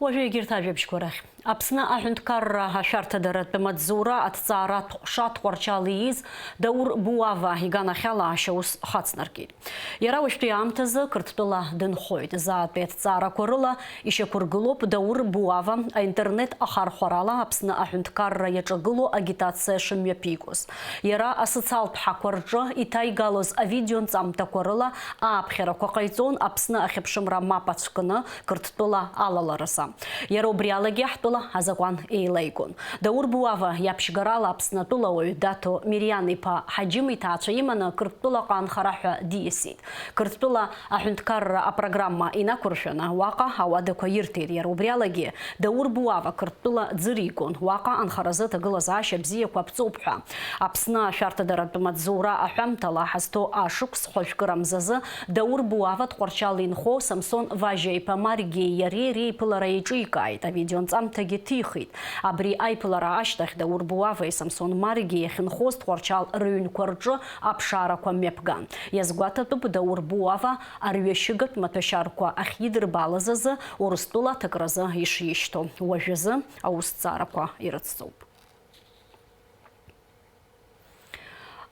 Уажәы егьырҭ ажәабжьқәа рахь. Аԥсны аҳәынҭқарра ашәарҭадаратә маҵзура аҭҵааратә ҟәша Тҟәарчал ииз Даур Буава иганахьала ашьаус хацнаркит. Иара уажәтәи аамҭазы Қырҭтәыла дынхоит. Заатәи аҭҵаарақәа рыла ишьақәыргылоуп Даур Буава аинтернет ахархәарала Аԥсны аҳәынҭқарра иаҿагылоу агитациа шымҩаԥигоз. Иара асоциалтә ҳақәа рҿы иҭаигалоз авидеонҵамҭақәа рыла ааԥхьарақәа ҟаиҵон Аԥсны ахьыԥшымра мап ацәкны Қырҭтәыла алаларазы. Иара убри алагьы ҳтәыла азакәан еилеигон. Даур Буава иаԥшьгарала Аԥсны атәылауаҩ Даҭо Мириан-иԥа Ҳаџьым иҭаацәа иманы Қырҭтәылаҟа анхара ҳәа диасит. Қырҭтәыла аҳәынҭқарра апрограмма инақәыршәаны уаҟа ауадақәа ирҭеит. Иара убри алагьы Даур Буава Қырҭтәыла ӡыр игон, уаҟа анхаразы аҭагылазаашьа бзиақәа аԥҵоуп ҳәа. Аԥсны ашәарҭадаратә маҵзура аҳәамҭала ҳазҭоу ашықәс хәажәкыра мзазы Даур Буава Тҟәарчал инхо Самсон Важьа-иԥа Маргиеи иареи реиԥылара еиҿикааит, авидеонҵамҭагьы ҭихит. Абри аиԥылара ашьҭахь Даур Буавеи Самсон Маргиеи иахьынхоз Тҟәарчал рыҩнқәа рҿы аԥшаарақәа мҩаԥган. Иазгәаҭатәуп Даур Буава арҩашьыгатә маҭәашьарқәа ахьидырбалаз азы Урыстәыла аҭакразы ишишьҭоу. Уажәазы аусҭҵаарақәа ирыцҵоуп.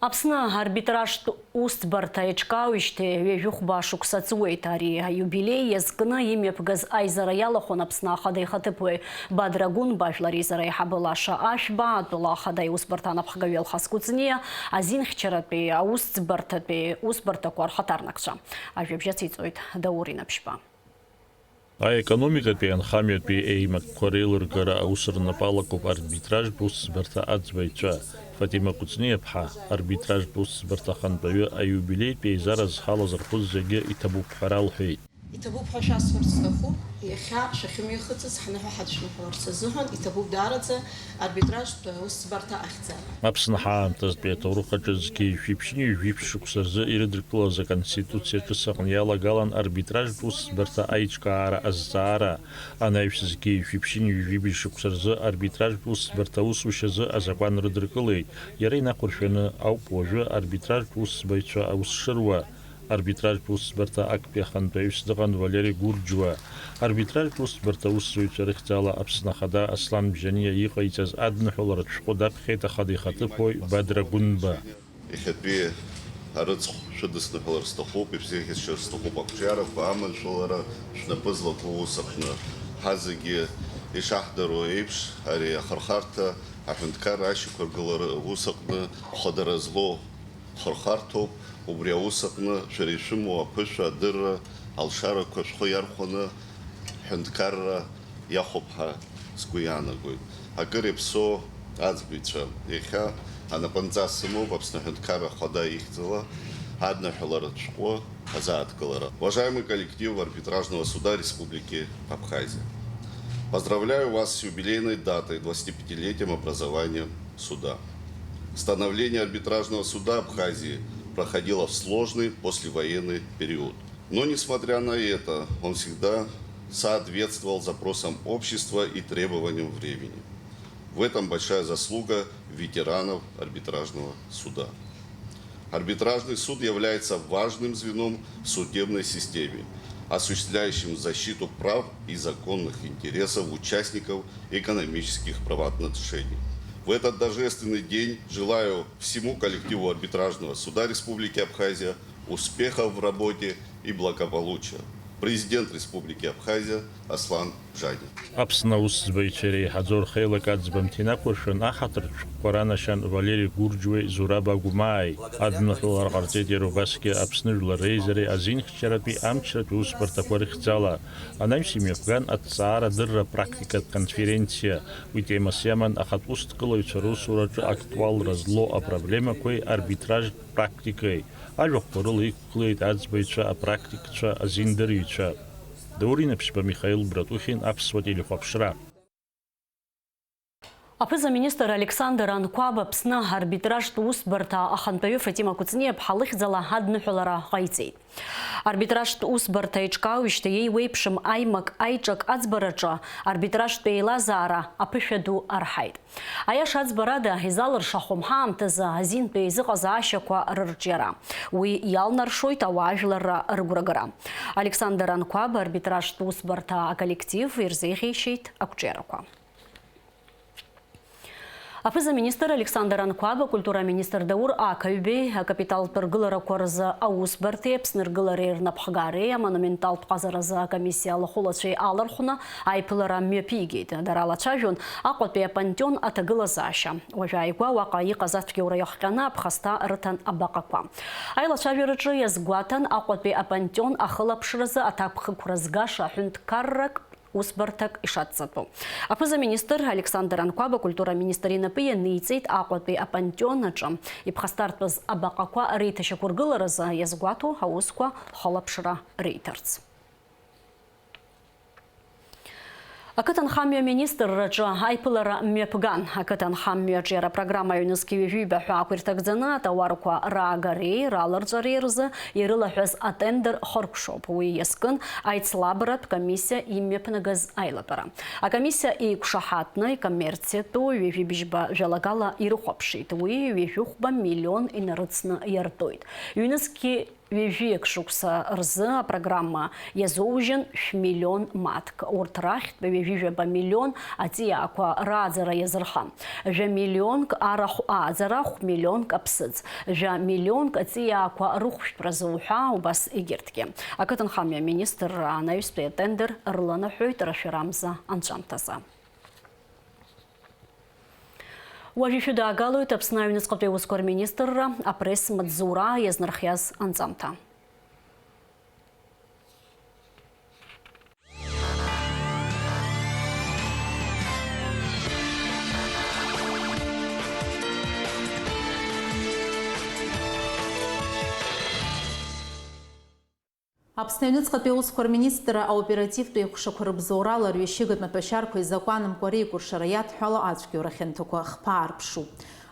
Аԥсны арбитражтә усӡбарҭа еиҿкаауеижьҭеи ҩажәи хәба шықәса ҵуеит. Ари аиубилеи иазкны имҩаԥгаз аизара иалахәын Аԥсны Ахада ихаҭыԥуаҩ Бадра Гәынба, Жәлар Реизара аиҳабы Лаша Ашәба, атәыла Ахада иусбарҭа анапхгаҩы Алхас Кәыҵниа, азинхьчаратәи аусӡбарҭатәи усбарҭақәа рхаҭарнакцәа. Ажәабжь ациҵоит Даур Инаԥшьба. Аекономикатәи анхамҩатәи еимакқәа реилыргара аус рнапалакуп арбитражтә усӡбарҭа аӡбаҩцәа. Фатима Кәыҵниаԥҳа, арбитражтә усӡбарҭа ахантәаҩы, аиубилеитә еизара зхалаз рхәы зегьы иҭабуп ҳәа ралҳәеит. Иҭабуп ҳәа шәасҳәарц сҭахуп, иахьа шәахьымҩахыҵыз ҳныҳәа ҳадшәымҳәаларц азыҳәан иҭабуп даараӡа арбитражтә усӡбарҭа ахьӡала. Аԥсны ҳаамҭазтәи аҭоурых аҿы зқьи жәшәи ԥшьынҩажәи жәиԥшь шықәса рзы ирыдыркылаз Аконституциа ҿыц аҟны иалагалан арбитражтә усӡбарҭа аиҿкаара азҵаара, анаҩс зқьи жәшәи ԥшьынҩажәи жәибжь шықәса рзы арбитражтә усӡбарҭа аусушьа азы азакәан рыдыркылеит. Иара инақәыршәаны ауп уажәы арбитражтә усӡбаҩцәа аус шыруа. Арбитражтә усӡбарҭа актәи ахантәаҩыс дыҟан Валери Гурџьуа. Арбитражтә усӡбарҭа аусзуҩцәа рыхьӡала Аԥсны Ахада Аслан Бжьаниа иҟаиҵаз адныҳәаларатә шәҟәы даԥхьеит ахада ихаҭыԥуаҩ Бадра Гәынба. Иахьатәи арыцхә шәыдысныҳәалар сҭахуп, ишәзеиӷьасшьар сҭахуп ақәҿиарақәа, аманшәалара шәнапы злаку аус аҟны. Ҳазегьы ишаҳдыруа еиԥш, ари ахырхарҭа аҳәынҭқарра ашьақәыргылара аус аҟны хадара злоу хырхарҭоуп, убри аус аҟны шәара ишәымоу аԥышәа, адырра, алшарақәа шәхы иархәаны ҳҳәынҭқарра иахәап ҳәа сгәы иаанагоит. Акыр иаԥсоу аӡбаҩцәа, иахьа анапынҵа сымоуп Аԥсны аҳәынҭқарра ахада ихьӡала адныҳәаларатә шәҟәы азааҭгылара. Уважаемый коллектив Арбитражного суда Республики Абхазия, поздравляю вас с юбилейной датой, двадцатипятилетием образования суда. Становление Арбитражного суда Абхазии проходило в сложный послевоенный период. Но, несмотря на это, он всегда соответствовал запросам общества и требованиям времени. В этом большая заслуга ветеранов Арбитражного суда. Арбитражный суд является важным звеном в судебной системе, осуществляющим защиту прав и законных интересов участников экономических правоотношений. В этот торжественный день желаю всему коллективу Арбитражного суда Республики Абхазия успехов в работе и благополучия. Президент Республики Абхазия Аслан Бжьаниа. Аԥсны аусӡбаҩцәа иреиҳаӡоу рхеилак аӡбамҭа инақәыршәан, ахаҭартә шәҟәқәа ранашьан Валери Гурџьуеи Зураб Агәмааи. Адныҳәалара ҟарҵеит иара убасгьы Аԥсны Жәлар Реизареи азинхьчаратәи амчратәи усбарҭақәа рыхьӡала. Анаҩс имҩаԥган аҭҵаара-дырра практикатә конференциа. Уи темас иаман ахатә усҭкылаҩцәа русураҿы актуалра злоу апроблемақәеи арбитражтә практикеи. Ажәахәқәа рыла иқәгылеит аӡбаҩцәа, апрактикцәа, азиндырҩцәа. Даур Инаԥшьба, Михаил Братухин, Аԥсуа телехәаԥшра. Аԥыза-министр Александр Анқәаб Аԥсны арбитражтә усбарҭа ахантәаҩы Фатима Кәыҵниаԥҳа лыхьӡала адныҳәалара ҟаиҵеит. Арбитражтә усбарҭа еиҿкаауижьҭеи еиуеиԥшым аимак-аиҿак аӡбараҿы арбитражтә еилазаара аԥышәа ду арҳаит. Аиаша аӡбарада, изалыршахом ҳаамҭазы азинтәи аизыҟазаашьақәа рырҿиара. Уи иалнаршоит ауаажәларра рыгәрагара. Александр Анқәаб арбитражтә усбарҭа аколлектив ирзеиӷьеишьеит ақәҿиарақәа. Аԥыза-министр Александр Анқәаб акультура аминистр Даур Ақаҩбеи акапиталтә ргыларақәа рзы аусбарҭеи Аԥсны ргылареи рнапхгареи амонументалтә ҟазаразы акомиссиа алахәылацәеи алархәны аиԥылара мҩаԥигеит. Дара лацәажәон Аҟәатәи апантеон аҭагылазаашьа. Уажә ааигәа уаҟа иҟаз ацәгьоура иахҟьаны аԥхасҭа рыҭан абаҟақәа. Аилацәажәараҿы иазгәаҭан Аҟәатәи апантеон ахылаԥшразы аҭакԥхықәра згаша ҳәынҭқаррак усбарҭак ишацҵатәу. Аԥыза-министр Александр Анқәаб акультура аминистр инапы ианиҵеит Аҟәатәи апантеон аҿы иԥхасҭартәыз абаҟақәа реиҭашьақәыргыларазы иазгәаҭоу аусқәа хылаԥшра реиҭарц. Ақыҭанхамҩа аминистрраҿы аиԥылара мҩаԥган. Ақыҭанхамҩа аҿиара программа ҩнызқь ҩажәи ҩба ҳәаақәа ирҭагӡаны атауарқәа раагареи раларҵәареи рзы ирылаҳәаз атендер хыркәшоуп. Уи иазкын аицлабратә комиссиа имҩаԥнагаз аилатәара. Акомиссиа еиқәшаҳаҭны икоммерциатәу ҩажәи бжьба жәалагала ирыхәаԥшит. Уи ҩажәи хәба миллион инарыцны иартәоит. Ҩнызқьи ҩажәиак шықәса рзы апрограмма иазоужьын шә-миллион маҭк. Урҭ рахьтә ҩажәи жәаба миллион аҵиаақәа рааӡара иазырхам. Жәа миллионк арахә ааӡара, хә-миллионк аԥсыӡ, жәа миллионк аҵиаақәа рыхәшәтәразы уҳәа убас егьырҭгьы. Ақыҭанхамҩа аминистрра анаҩстәи атендер рланаҳәоит рашәарамза анҵәамҭазы. Уажә ишәыдаагалоит Аԥсны аҩныҵҟатәи аусқәа рминистрра апресс-маҵзура иазнархиаз анҵамҭа. Аԥсны аҩныҵҟатәи аусқәа рминистрра аоперативтә еиҟәшақәа рыбзоурала арҩашьыгатә маҭәашьарқәа изакәанымкәа реикәыршара иадҳәало ацәгьоура хьанҭақәа хԥа арԥшуп.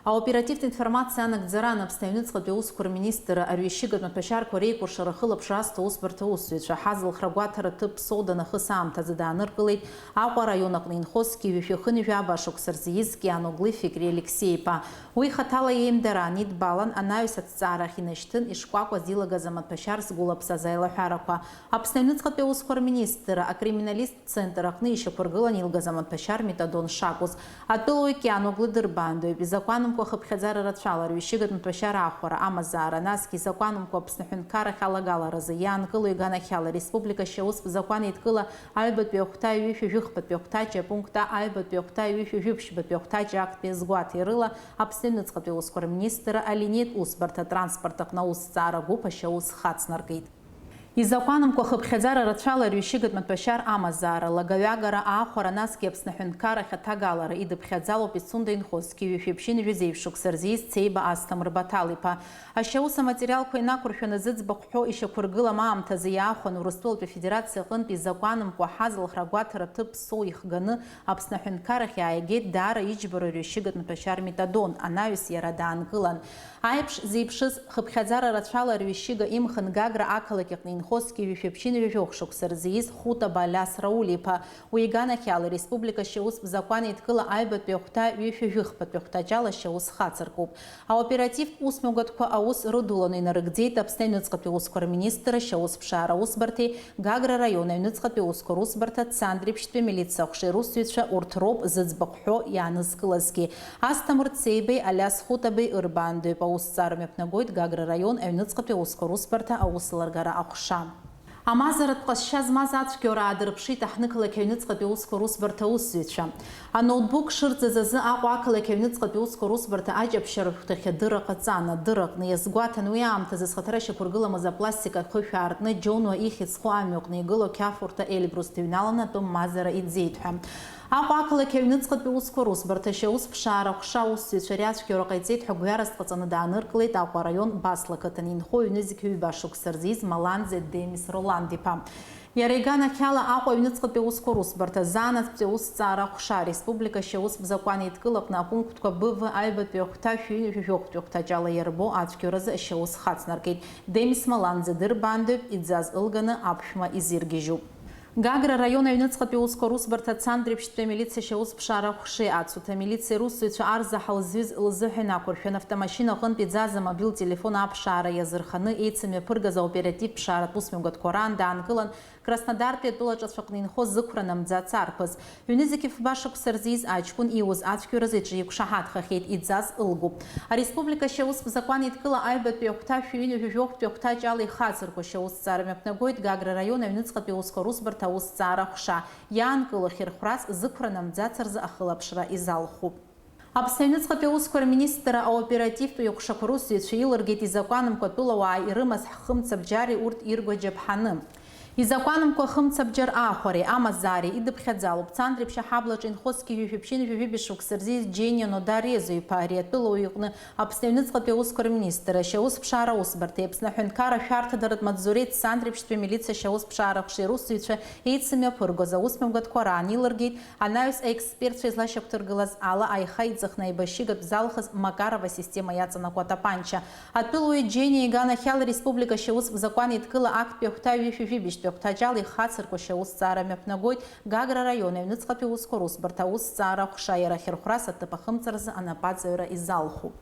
Аоперативтә информациа анагӡаран Аԥсны аҩныҵҟатәи аусқәа рминистрра арҩашьыгатә маҭәашьарқәа реикәыршара ахылаԥшра азҭо аусбарҭа аусзуҩцәа ҳазылхра агәаҭара ҭыԥ Псоу данахыс аамҭазы дааныркылеит Аҟәа араион аҟны инхо зқьи жәшәи хынҩажәи жәаба шықәса рзы ииз Кианоглы Фикри Алексеи-иԥа. Уи хаҭала иеимдараан идбалан, анаҩс аҭҵаарахь инашьҭын, ишкәакәаз илагаз амаҭәашьар згәылаԥсаз аилаҳәарақәа. Аԥсны аҩныҵҟатәи аусқәа рминистрра акриминалисттә центр аҟны ишьақәыргылан илгаз амаҭәашьар метадон шакәыз. Атәылауаҩ Кианоглы дырбаандоуп, изакәанымкәа хыԥхьаӡара рацәала арҩашьыгатә маҭәашьар аахәара, амазаара, насгьы изакәанымкәа Аԥсны аҳәынҭқаррахь алагаларазы иаанкылоу иганахьала ареспублика ашьаустә закәан еидкыла аҩбатәи ахәҭа ҩышәи жәыхԥатәи ахәҭаҷ апункт А аҩбатәи ахәҭа ҩышәи жәиԥшьбатәи ахәҭаҷ актәи азгәаҭеи рыла Аԥсны аҩныҵҟатәи аусқәа рминистрра алинеитә усбарҭа атранспорт аҟны аусҭҵаара гәыԥ ашьаус хацнаркит. Изакәанымкәа хыԥхьаӡара рацәала арҩашьыгатә маҭәашьар амазаара, лагаҩагара, аахәара, насгьы Аԥсны аҳәынҭқаррахь аҭагалара идыԥхьаӡалоуп Пицунда инхо зқьи жәшәи ԥшьынҩажәи жәеиза шықәса рзы ииз Цеиба Асҭамыр Баҭал-иԥа. Ашьаус аматериалқәа инақәыршәаны зыӡбахә ҳәо ишьақәыргылам аамҭазы иаахәаны Урыстәылатәи Афедерациа аҟынтәи изакәанымкәа ҳазылхра агәаҭара ҭыԥ Псоу ихганы Аԥсны аҳәынҭқаррахь иааигеит даара иџьбароу арҩашьыгатә маҭәашьар метадон, анаҩс иара даанкылан. Аиԥш зеиԥшыз хыԥхьаӡара рацәала арҩашьыга имхын Гагра ақалақь аҟны инхо зқьи жәшәи ԥшьынҩажәи жәохә шықәса рзы ииз Хутаба Алиас Рауль-иԥа. Уи иганахьала ареспублика ашьаустә закәан еидкыла аҩбатәи ахәҭа ҩышәи жәыхԥатәи ахәҭаҷ ала ашьаус хацыркуп. Аоперативтә усмҩаԥгатәқәа аус рыдуланы инарыгӡеит Аԥсны аҩныҵҟатәи аусқәа рминистрра ашьаусԥшаара усбарҭеи Гагра араион аҩныҵҟатәи аусқәа русбарҭа Цандрыԥшьтәи амилициа аҟәшеи русзуҩцәа, урҭ роуп зыӡбахә ҳәо иаанызкылазгьы. Асҭамыр Цеибеи Алиас Хутабеи ырбаандоуп, аусҭҵаара мҩаԥнагоит Гагра араион аҩныҵҟатәи аусқәа русбарҭа аусеилыргара аҟәша. Амазаратә ҟазшьа змаз ацәгьоура аадырԥшит аҳҭнықалақь аҩныҵҟатәи аусқәа русбарҭа аусзуҩцәа. Аноутбук шырӡаз азы Аҟәа ақалақь аҩныҵҟатәи аусқәа русбарҭа аҷаԥшьара шәҟәҭахь адырра ҟаҵан, адырраҟны иазгәаҭан уи аамҭазы зхаҭара шьақәыргыламыз апластик ахышә аартны Џьонуа ихьӡ зху амҩаҟны игылоу қьафурҭа Эльбрус дыҩналаны атәым мазара иӡеит ҳәа. Аҟәа ақалақь аҩныҵҟатәи аусқәа русбарҭа ашьаусԥшаара аҟәша аусзуҩцәа ари ацәгьоура ҟаиҵеит ҳәа гәҩарас дҟаҵаны дааныркылеит Аҟәа араион Басла ақыҭан инхо ҩнызқь ҩба шықәса рзы ииз Маланӡе Демис Роланд-иԥа. Иара иганахьала Аҟәа аҩныҵҟатәи аусқәа русбарҭа, заанаҵтәи аусҭҵаара аҟәша, ареспублика ашьаустә закәан еидкылаҟны апунктқәа Б В аҩбатәи ахәҭа, шәи ҩынҩажәи жәохәтәи ахәҭаҷ ала иарбоу ацәгьоуразы ашьаус хацнаркит. Демис Маланӡе дырбаандоуп, иӡаз ылганы аԥшәма изиргьежьуп. Гагра араион аҩныҵҟатәи аусқәа русбарҭа Цандрыԥшьтәи амилициа ашьаусԥшаара аҟәшеи ацуҭа амилициа русзуҩцәа арзаҳал зҩыз лзыҳәан ақәыршәан автомашьына аҟынтә иӡаз амобилтә телефон аԥшаара иазырханы еицымҩаԥыргаз аоперативтә ԥшааратә усмҩаԥгатәқәа раан даанкылан Краснодартәи атәылаҿацә аҟны инхо зықәра намӡац арԥыс. Ҩнызқь фба шықәса рзы ииз аҷкәын ииуз ацәгьоуразы иҿы иқәшаҳаҭхахьеит, иӡаз ылгуп. Ареспублика ашьаустә закәан еидкыла аҩбатәи ахәҭа, шәи ҩынҩажәи жәохәтәи ахәҭаҷ ала ихацырку ашьаусҭҵаара мҩаԥнагоит Гагра араион аҩныҵҟатәи аусқәа русбарҭа аусҭҵаара аҟәша. Иаанкыло ахьырхәрас зықәра намӡац рзы ахылаԥшра изалхуп. Аԥсны аҩныҵҟатәи аусқәа рминистрра аоперативтә еиҟәшақәа русзуҩцәа илыргеит изакәанымкәа атәылауаа ирымаз ҳхымцабџьари урҭ ирго аџьаԥҳани. Изакәанымкәа ахымцабџьар аахәареи амазаареи идыԥхьаӡалоуп Цандрыԥшь аҳаблаҿы инхо зқьи жәшәи ԥшьынҩажәи жәибжь шықәса рзы ииз Џьениа Нодар Резо-иԥа, ари атәылауаҩ иҟны Аԥсны аҩныҵҟатәи аусқәа рминистрра ашьаусԥшаара аусбарҭеи Аԥсны аҳәынҭқарра ашәарҭадаратә маҵзуреи Цандрыԥшьтәи амилициа ашьаусԥшаара аҟәшеи русзуҩцәа еицымҩаԥыргоз аусмҩаԥгатәқәа раан илыргеит анаҩс аекспертцәа излашьақәдыргылаз ала аиха иҵыхны аибашьыгатә залхыз Макаров асистема иаҵанакуа атапанча. Атәылауаҩ Џьениа иганахьала ареспублика ашьаустә закәан еидкыла актәи ахәҭа ҩышәи жәибжьтәи ахәҭаҷ ала ихацырку ашьаусҭҵаара мҩаԥнагоит Гагра араион аҩныҵҟатәи аусқәа русбарҭа аусҭҵаара аҟәша, иара ахьырхәрас аҭыԥ ахымҵразы анапаҵаҩра изалхуп.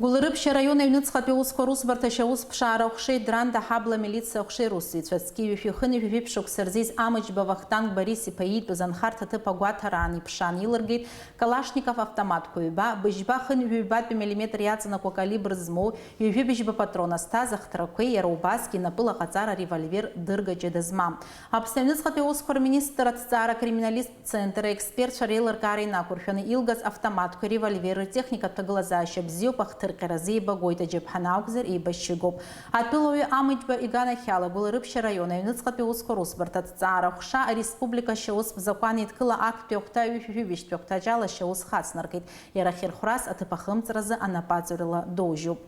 Гәылрыԥшь араион аҩныҵҟатәи аусқәа русбарҭа ашьаусԥшаара аҟәшеи Дранда аҳабла амилициа аҟәшеи русзуҩцәа зқьи жәшәи хынҩажәи жәиԥшь шықәса рзы ииз Амыџьба Вахтанг Борис-иԥа иитәыз анхарҭа аҭыԥ агәаҭараан иԥшаан илыргеит Калашников автоматқәа ҩба, быжьба хынҩажәи ҩбатәи миллиметр иаҵанакуа калибр змоу, ҩажәи быжьба патрон азҭаз ахҭрақәеи иара убасгьы напыла ҟаҵара револьвер дырга ҷыда змам. Аԥсны аҩныҵҟатәи аусқәа рминистр аҭҵаара акриминалисттә центр аекспертцәа реилыркаара инақәыршәаны илгаз автоматқәеи револьвери ртехникатә ҭагылазаашьа бзиоуп ахҭырҟьаразы еибагоит, аџьаԥҳаны акәзар еибашьыгоуп. Атәылауаҩ Амыџьба иганахьала Гәылрыԥшь араион аҩныҵҟатәи аусқәа русбарҭа аҭҵаара аҟәша ареспублика ашьаустә закәан еидкыла актәи ахәҭа ҩышәи жәибжьтәи ахәҭаҷ ала ашьаус хацнаркит, иара ахьырхәрас аҭыԥ ахымҵразы анапаҵаҩрала доужьуп.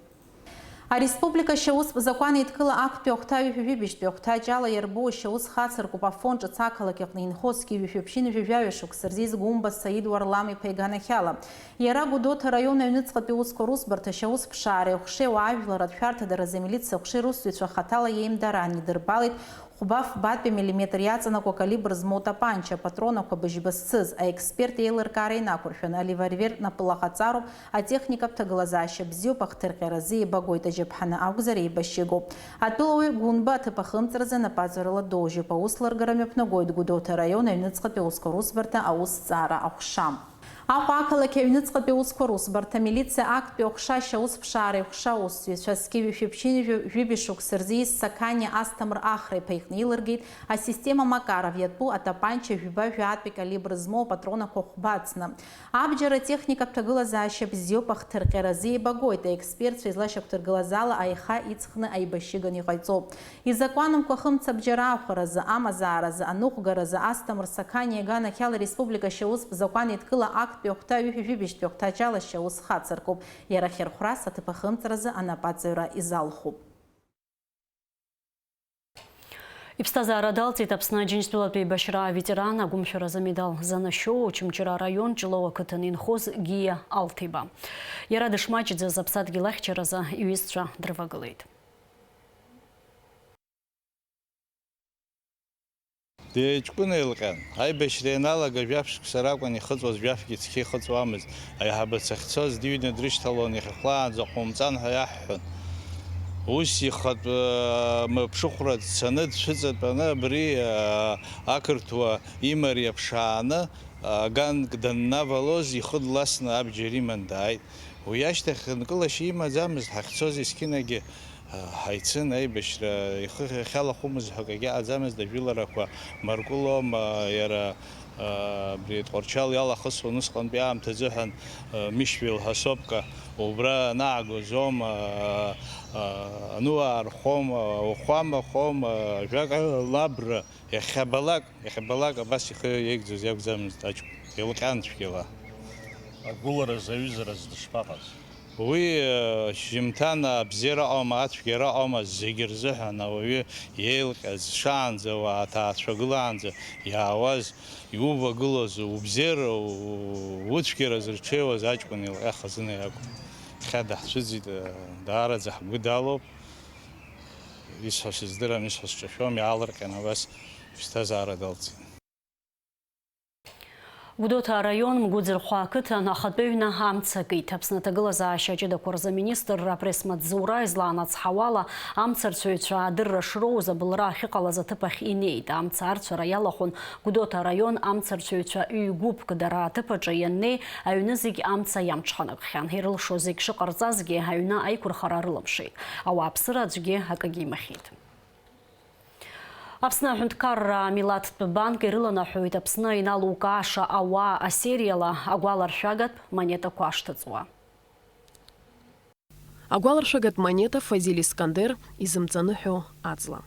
Ареспублика ашьаустә закәан еидкыла актәи ахәҭа ҩажәи жәибжьтәи ахәҭаҷ ала иарбоу ашьаус хацыркуп Афон ҿыц ақалақь аҟны инхо зқьи жәшәи ԥшьынҩажәи жәаҩа шықәса рзы изы Гәымба Саид Уарлам-иԥа иганахьала. Иара Гәдоуҭа араион аҩныҵҟатәи аусқәа русбарҭа ашьаусԥшаареи аҟәшеи ауаажәларратә шәарҭадаразы амилициа аҟәшеи русзуҩцәа хаҭала иеимдараан идырбалеит хәба фбатәи миллиметр иаҵанакуа калибр змоу тапанча, апатронақәа быжьба зцыз. Аексперт еилыркаара инақәыршәаны, аревольвер напыла ҟаҵароуп, атехникатә ҭагылазаашьа бзиоуп, ахҭырҟьаразы еибагоит, ажьаԥҳаны акәзар еибашьыгоуп. Атәылауаҩ Гәынба аҭыԥ ахымҵразы анапаҵаҩрала доужьуп, аус лыргара мҩаԥнагоит Гәдоуҭа араион аҩныҵҟатәи аусқәа русбарҭа аусҭҵаара аҟәша. Аҟәа ақалақь аҩныҵҟатәи аусқәа русбарҭа, амилициа актәи аҟәша ашьаусԥшаареи аҟәша аусзуҩцәа зқьи жәшәи ԥшьынҩажәи жәибжь шықәса рзы ииз Сақаниа Асҭамыр Ахра-иԥа иҟны илыргеит асистема Макаров иатәу атапанча жәба-жәатәи калибр змоу апатронақәа хәба ацны. Абџьар атехникатә ҭагылазаашьа бзиоуп, ахҭырҟьаразы еибагоит, аекспертцәа излашьақәдыргылаз ала аиха иҵхны аибашьыганы иҟаиҵоуп. Изакәанымкәа хымца абџьар аахәаразы, амазааразы, аныҟәгаразы Асҭамыр Сақаниа иганахьала ареспублика ашьаустә закәан еидкыла актәи ахәҭа ҩажәи жәибжьтәи ахәҭаҷ ала ашьаус хацыркуп. Иара ахьырхәрас аҭыԥ ахымҵразы анапаҵаҩра изалхуп. Иԥсҭазаара далҵит Аԥсны Аџьынџьтәылатә еибашьра аветеран, агәымшәаразы амедал занашьоу, Очамчыра араион Ҷлоу ақыҭан инхоз Гиа Алҭеиба. Иара дышмаҷӡаз аԥсадгьыл ахьчаразы иҩызцәа дрывагылеит. Деиҷкәына илҟьан. Аибашьра ианалага жәаф шықәса ракәын ихыҵуаз, жәафгьы цқьа ихыҵуамызт. Аиҳабацәа ахьцоз дыҩны дрышьҭалон, иахьахәлаанӡа ҟоумҵан ҳәа иаҳҳәон. Ус ихатә, ы, мыԥшыхәра дцаны дцәыҵатәаны абри, ы, ақырҭуа имариа ԥшааны, ы, аганк даннавалоз ихы дласны абџьар иман дааит. Уи ашьҭахь нкылашьа имаӡамызт, ҳахьцоз есқьынагьы, ы, ҳаицын аибашьра, ихы иахьалахәымыз ҳәа акгьы ыҟаӡамызт, ажәыларақәа маркәылома, иара, ы, абри Тҟәарчал иалахысуан усҟантәи аамҭазыҳәан, ы, Мишьвил ҳәа сопка, убра анаагоз аума, ы, ы, ануаа рхәома, уахәамахома, ы, жәак, ы, лабра, иахьабалак, иахьабалак абас ихы иеигӡоз иакәӡамызт аҷкәын, илҟьан цәгьала. Агәыларазы, аҩызаразы дышԥаҟаз? Уи, э, шьжьымҭан абзиара ыҟоума, ацәгьара ыҟоума, зегьы рзыҳәан ауаҩы иеилҟьаз шаанӡа, ауаа аҭаацәа гылаанӡа иаауаз, иувагылоз убзиара, у-, уцәгьара зырҽеиуаз аҷкәын илҟьа хазына иакәын. Иахьа даҳцәыӡит, э, даараӡа ҳгәы далоуп. Исҳәо сыздырам, исҳәо сҿашәом, иаалырҟьан абас иԥсҭазаара далҵит. Гәдоуҭа араион Мгәыӡырхәа ақыҭан ахатәы ҩны амца акит. Аԥсны аҭагылазаашьа аҷыдақәа рзы аминистрра апресс-маҵзура излаанацҳауала, амцарцәаҩцәа адырра шроуз абылра ахьыҟалаз аҭыԥ ахь инеит. Амца арцәара иалахәын Гәдоуҭа араион амцарцәаҩцәа ҩ-гәыԥк, дара аҭыԥ аҿы ианнеи, аҩны зегь амца иамҽханакхьан. Ирылшо зегь шыҟарҵазгьы, аҩны аиқәырхара рылымшеит. Ауааԥсыра аӡәгьы акгьы имахьит. Аԥсны аҳәынҭқарра амилаҭтә банк ирыланаҳәоит Аԥсны иналукааша ауаа асериала агәаларшәагатә монетақәа ашҭыҵуа. Агәаларшәагатә монета Фазиль Искандер изымҵаныҳәо аҵла.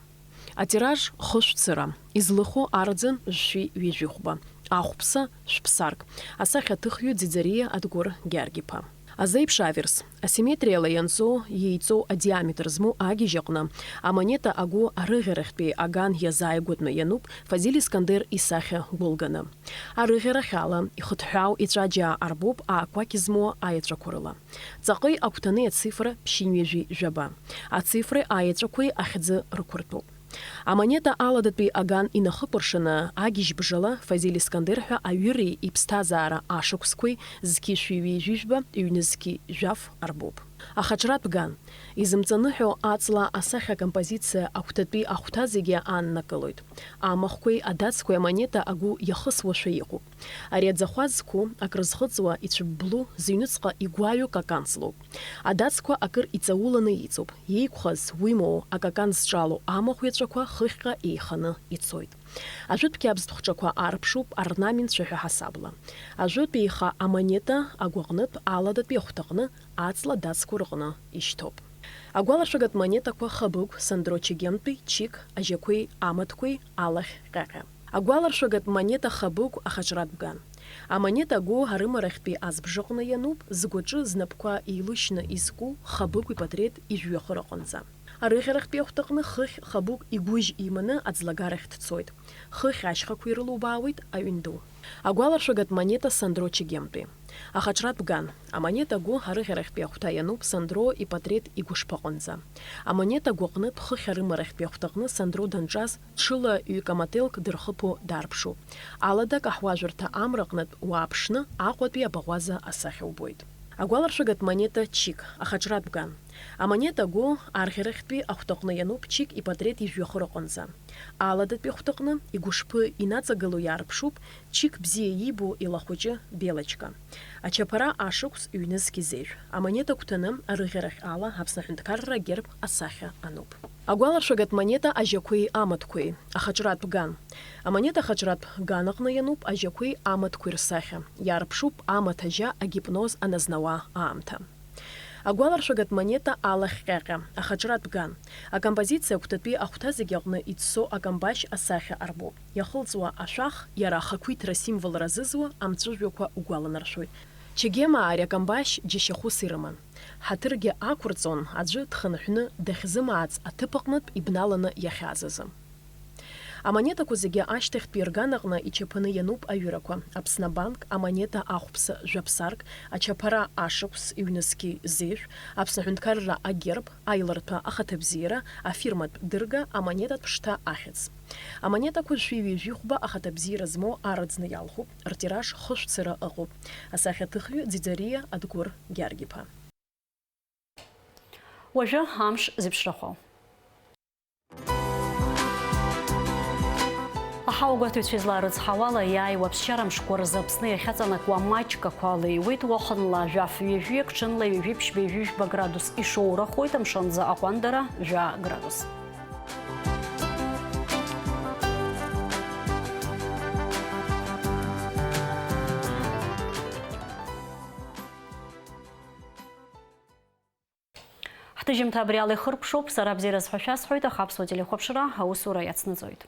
Атираж хышә цыра, излыху арӡын жәшәи ҩажәи хәба, ахәԥса шәԥсарк, асахьаҭыхҩы Ӡиӡариа Адгәыр Гьаргь-иԥа. Азеиԥш аверс, асимметриала ианҵоу, иеиҵоу адиаметр змоу агьежь аҟны амонета агәы арыӷьарахьтәи аган иазааигәатәны иануп Фазиль Искандер исахьа гәылганы. Арыӷьарахь ала ихыҭҳәаау иҵәаџьаа арбоуп аақәақь змоу аеҵәақәа рыла. Ҵаҟеи агәҭанеи ацифра ԥшьынҩажәи жәаба. Ацифреи аеҵәақәеи ахьӡы рықәыртәоуп. Амонета аладатәи аган инахыкәыршаны, агьежь бжала Фазиль Искандер ҳәа аҩыреи иԥсҭазаара ашықәсқәеи зқьи шәи ҩажәи жәба, ҩнызқьи жәаф арбоуп. Ахаҿратә ган. Изымҵаныҳәо аҵла асахьа-композициа агәҭатәи ахәҭа зегьы ааннакылоит. Амахәқәеи адацқәеи амонета агәы иахысуашәа иҟоуп. Ари аӡахәа зқәу, акрызхыҵуа, ицәыбблу, зыҩныҵҟа игәаҩоу каканс лоуп. Адацқәа акыр иҵауланы иҵоуп, иеиқәхаз, уимоу, акакан зҿало амахә иаҵәақәа хыхьҟа еиханы ицоит. Ажәытә қьабзтә хҿақәа арԥшуп орнамент цәаҳәа ҳасабла. Ажәытә еиха амонета агәаҟнытә аладатәи ахәҭаҟны аҵла адацқәа рыҟны ишьҭоуп. Агәалашәагатә монетақәа хабыгә, сандро чегемтәи, чик, ажьақәеи амаҭқәеи алахь ҟьаҟьа. Агәаларшәагатә монета хабыгә ахаҿратә ган. Амонета агәы арымарахьтәи азбжаҟны иануп, згәаҿы знапқәа еилышьны изку Хабыгә ипатреҭ ижәҩахыр аҟынӡа. Арыӷьарахьтәи ахәҭаҟны хыхь Хабыгә игәыжь иманы аӡлагарахь дцоит. Хыхь ашьхақәа ирылубаауеит аҩн ду. Агәаларшәагатә монета Сандро Чегемтәи. Ахаҿратә ган. Амонета агәы арыӷьарахьтәи ахәҭа иануп Сандро ипатреҭ игәышԥы аҟынӡа. Амонета агәаҟнытә хыхь арымарахьтәи ахәҭаҟны Сандро данҿаз, ҽыла ҩ-камателк дырхыԥо даарԥшуп. Алада акаҳуажәырҭа амра аҟнытә уааԥшны, Аҟәатәи абаӷәаза асахьа убоит. Агәаларшәагатә монета Чик, ахаҿратә ган. Амонета агәы арӷьарахьтәи ахәҭаҟны иануп Чик ипатреҭ ижәҩахыр аҟынӡа. Аладатәи ахәҭаҟны игәышԥы инаҵагыло иаарԥшуп Чик бзиа иибо илахәыҷы Белочка. Ачаԥара ашықәс ҩнызқь изеижә. Амонета агәҭаны арыӷьарахь ала Аԥсны аҳәынҭқарра агерб асахьа ануп. Агәаларшәагатә монета Ажьақәеи амаҭқәеи, ахаҿратә ган. Амонета ахаҿратә ган аҟны иануп Ажьақәеи амаҭқәеи рсахьа. Иаарԥшуп амаҭ ажьа агипноз аназнауа аамҭа. Агәаларшәагатә монета Алахь ҟьаҟьа, ахаҿратә ган. Акомпозициа агәҭатәи ахәҭа зегьы аҟны иӡсо акамбашь асахьа арбоуп. Иахылҵуа ашәах, иара ахақәиҭра символра зызуа амҵәыжәҩақәа угәаланаршәоит. Чегема ари акамбашь џьашьахәыс ирыман. Ҳаҭыргьы ақәырҵон, аӡәы дхынҳәны дахьзымаац аҭыԥ аҟнытә ибналаны иахьааз азы. Амонетақәа зегьы ашьҭахьтәи рган аҟны ичаԥаны иануп аҩырақәа, Аԥсны абанк, амонета ахәԥса жәаԥсарк, ачаԥара ашықәс ҩнызқьи зеижә, Аԥсны аҳәынҭқарра агерб, аилырҭәа ахаҭабзиара, афирматә дырга, амонетатә шҭа ахьӡ. Амонетақәа шәи ҩажәи хәба ахаҭабзиара змоу арыӡны иалхуп, ртираж хышәцара ыҟоуп. Асахьаҭыхҩы Ӡиӡариа Адгәыр Гьаргь-иԥа. Уажәы амш зеиԥшрахо. Аҳауагәаҭаҩцәа излаарыцҳауала, иааиуа аԥсшьара мшқәа рзы Аԥсны иахьаҵанакуа маҷк ақәа леиуеит, уахынла жәаф ҩажәиак, ҽынла ҩажәи ԥшьба ҩажәи жәба градус ишоурахоит, амшынӡы аҟәандара жәа градус. Ҳҭыжьымҭа абри ала ихыркәшоуп, сара абзиараз ҳәа шәасҳәоит, аха Аԥсуа телехәаԥшра аусура иацнаҵоит.